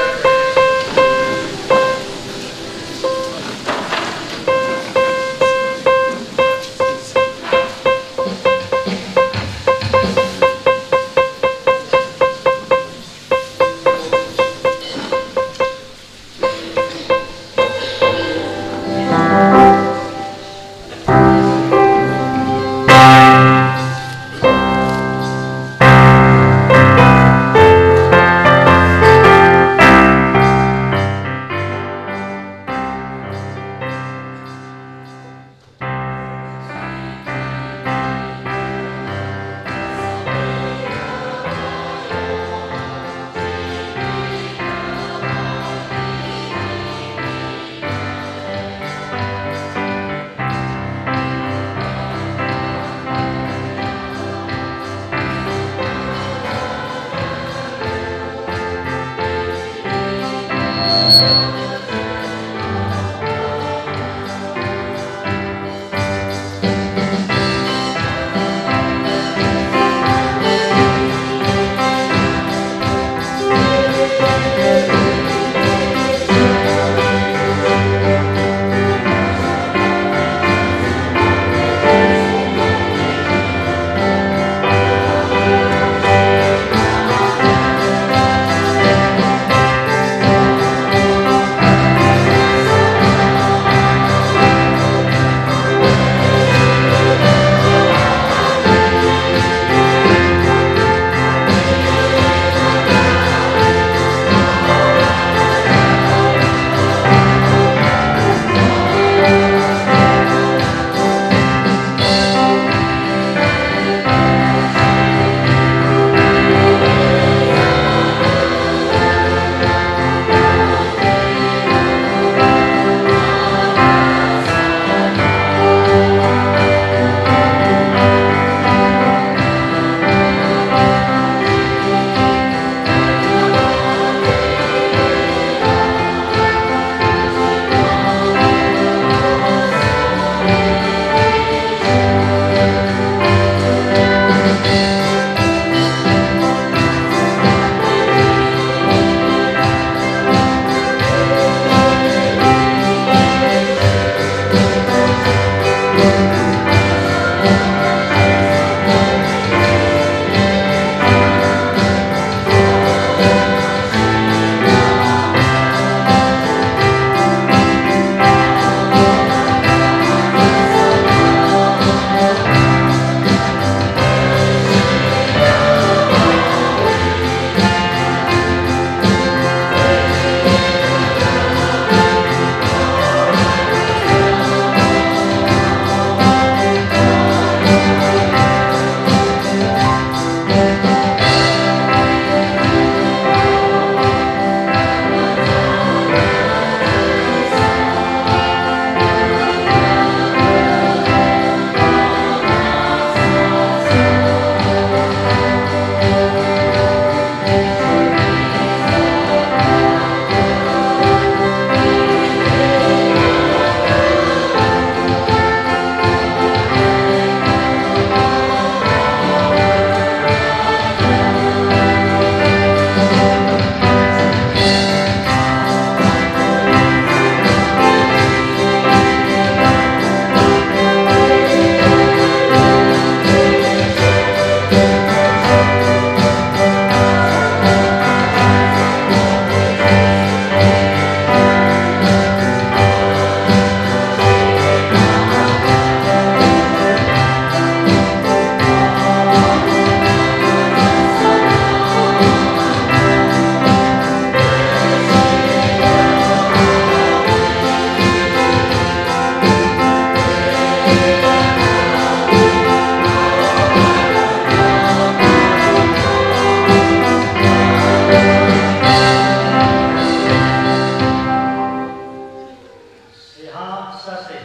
Seihā sāsa.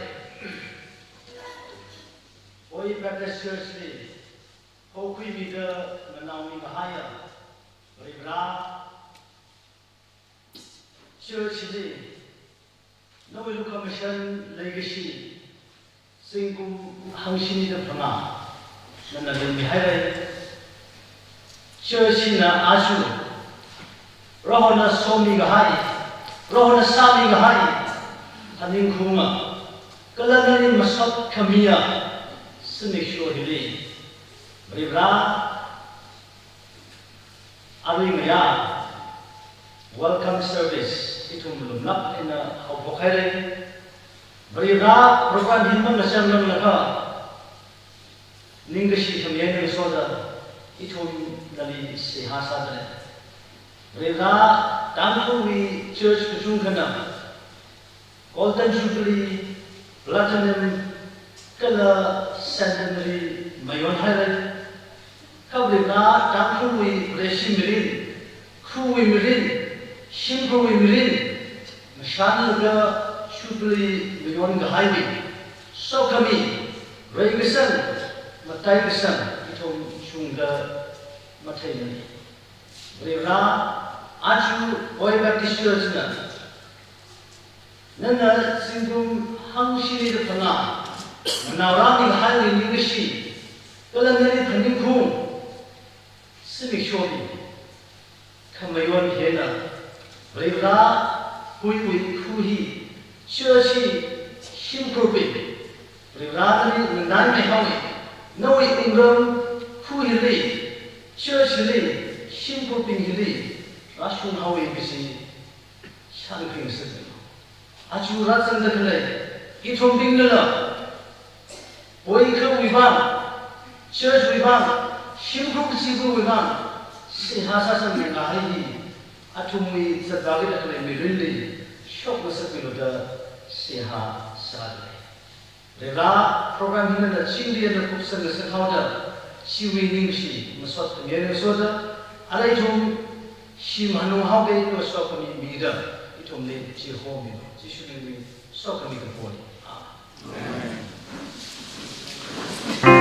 Oi Baptist Church li, hokhuimida nganaomi kahaiya, Varivara, church li, nawui lukhamashan leikashi, zingkum hangshini da phangā, nana leimihaira. Church hina aja, Prohona somi kahai, Prohona sāmi kahai, phaningkhaunga, kala nali masot khamiya, zimiksho hili, Varivara, arui ngayā welcome service ithum lumlāk eina haophok haira. Varivara, program hi mangachang nang lakha, ningkashi khami eina ngasoda ithum nali seihā sādalei. Varivara, Tangkhulwui church kachungkhana Golden Jubilee, Platinum, kala Centenary mayonhaira. Kha Varivara, Tangkhulwui Vareshi mirin, khawui mirin, shimkhurwui mirin, mashanlaga Jubilee mayonkahaiwui sokhami, reikasang, mataikasang ithum shungda matheimana. Varivara, aja Oi Baptist Church na Nana zingkum hangshili da phangā, nanaoramli haili ningkashi, kala nali phaningkhaung, zimiksho hi khamayon hina, Varivara, huiwui khu hi, church hi, shimkhurbing, Varivara nali nganaimeihao haowa, nawui wungram khu hili, church hili, shimkhurbing hili, rāshunghaowa kaji shākhuingasaklu. Aja rāzangda khalei ithumbingnala, boykhawui vang, church wui vang, shimkhur kachivawui vang, seihā sāsangmi kahai hi, athumwui zatvāki da khalei mirinli shokngasakmilu da seihā sāda lei. Varivara, program hi nana chingri eina kupsang ngasakhaoda, chiwui ningshi masot khami eina ngasoda, arui ithum shim hanunghaoki kaso khami mida, ithumli chihomilu. Jishu mingli sokhami kapo. Amen.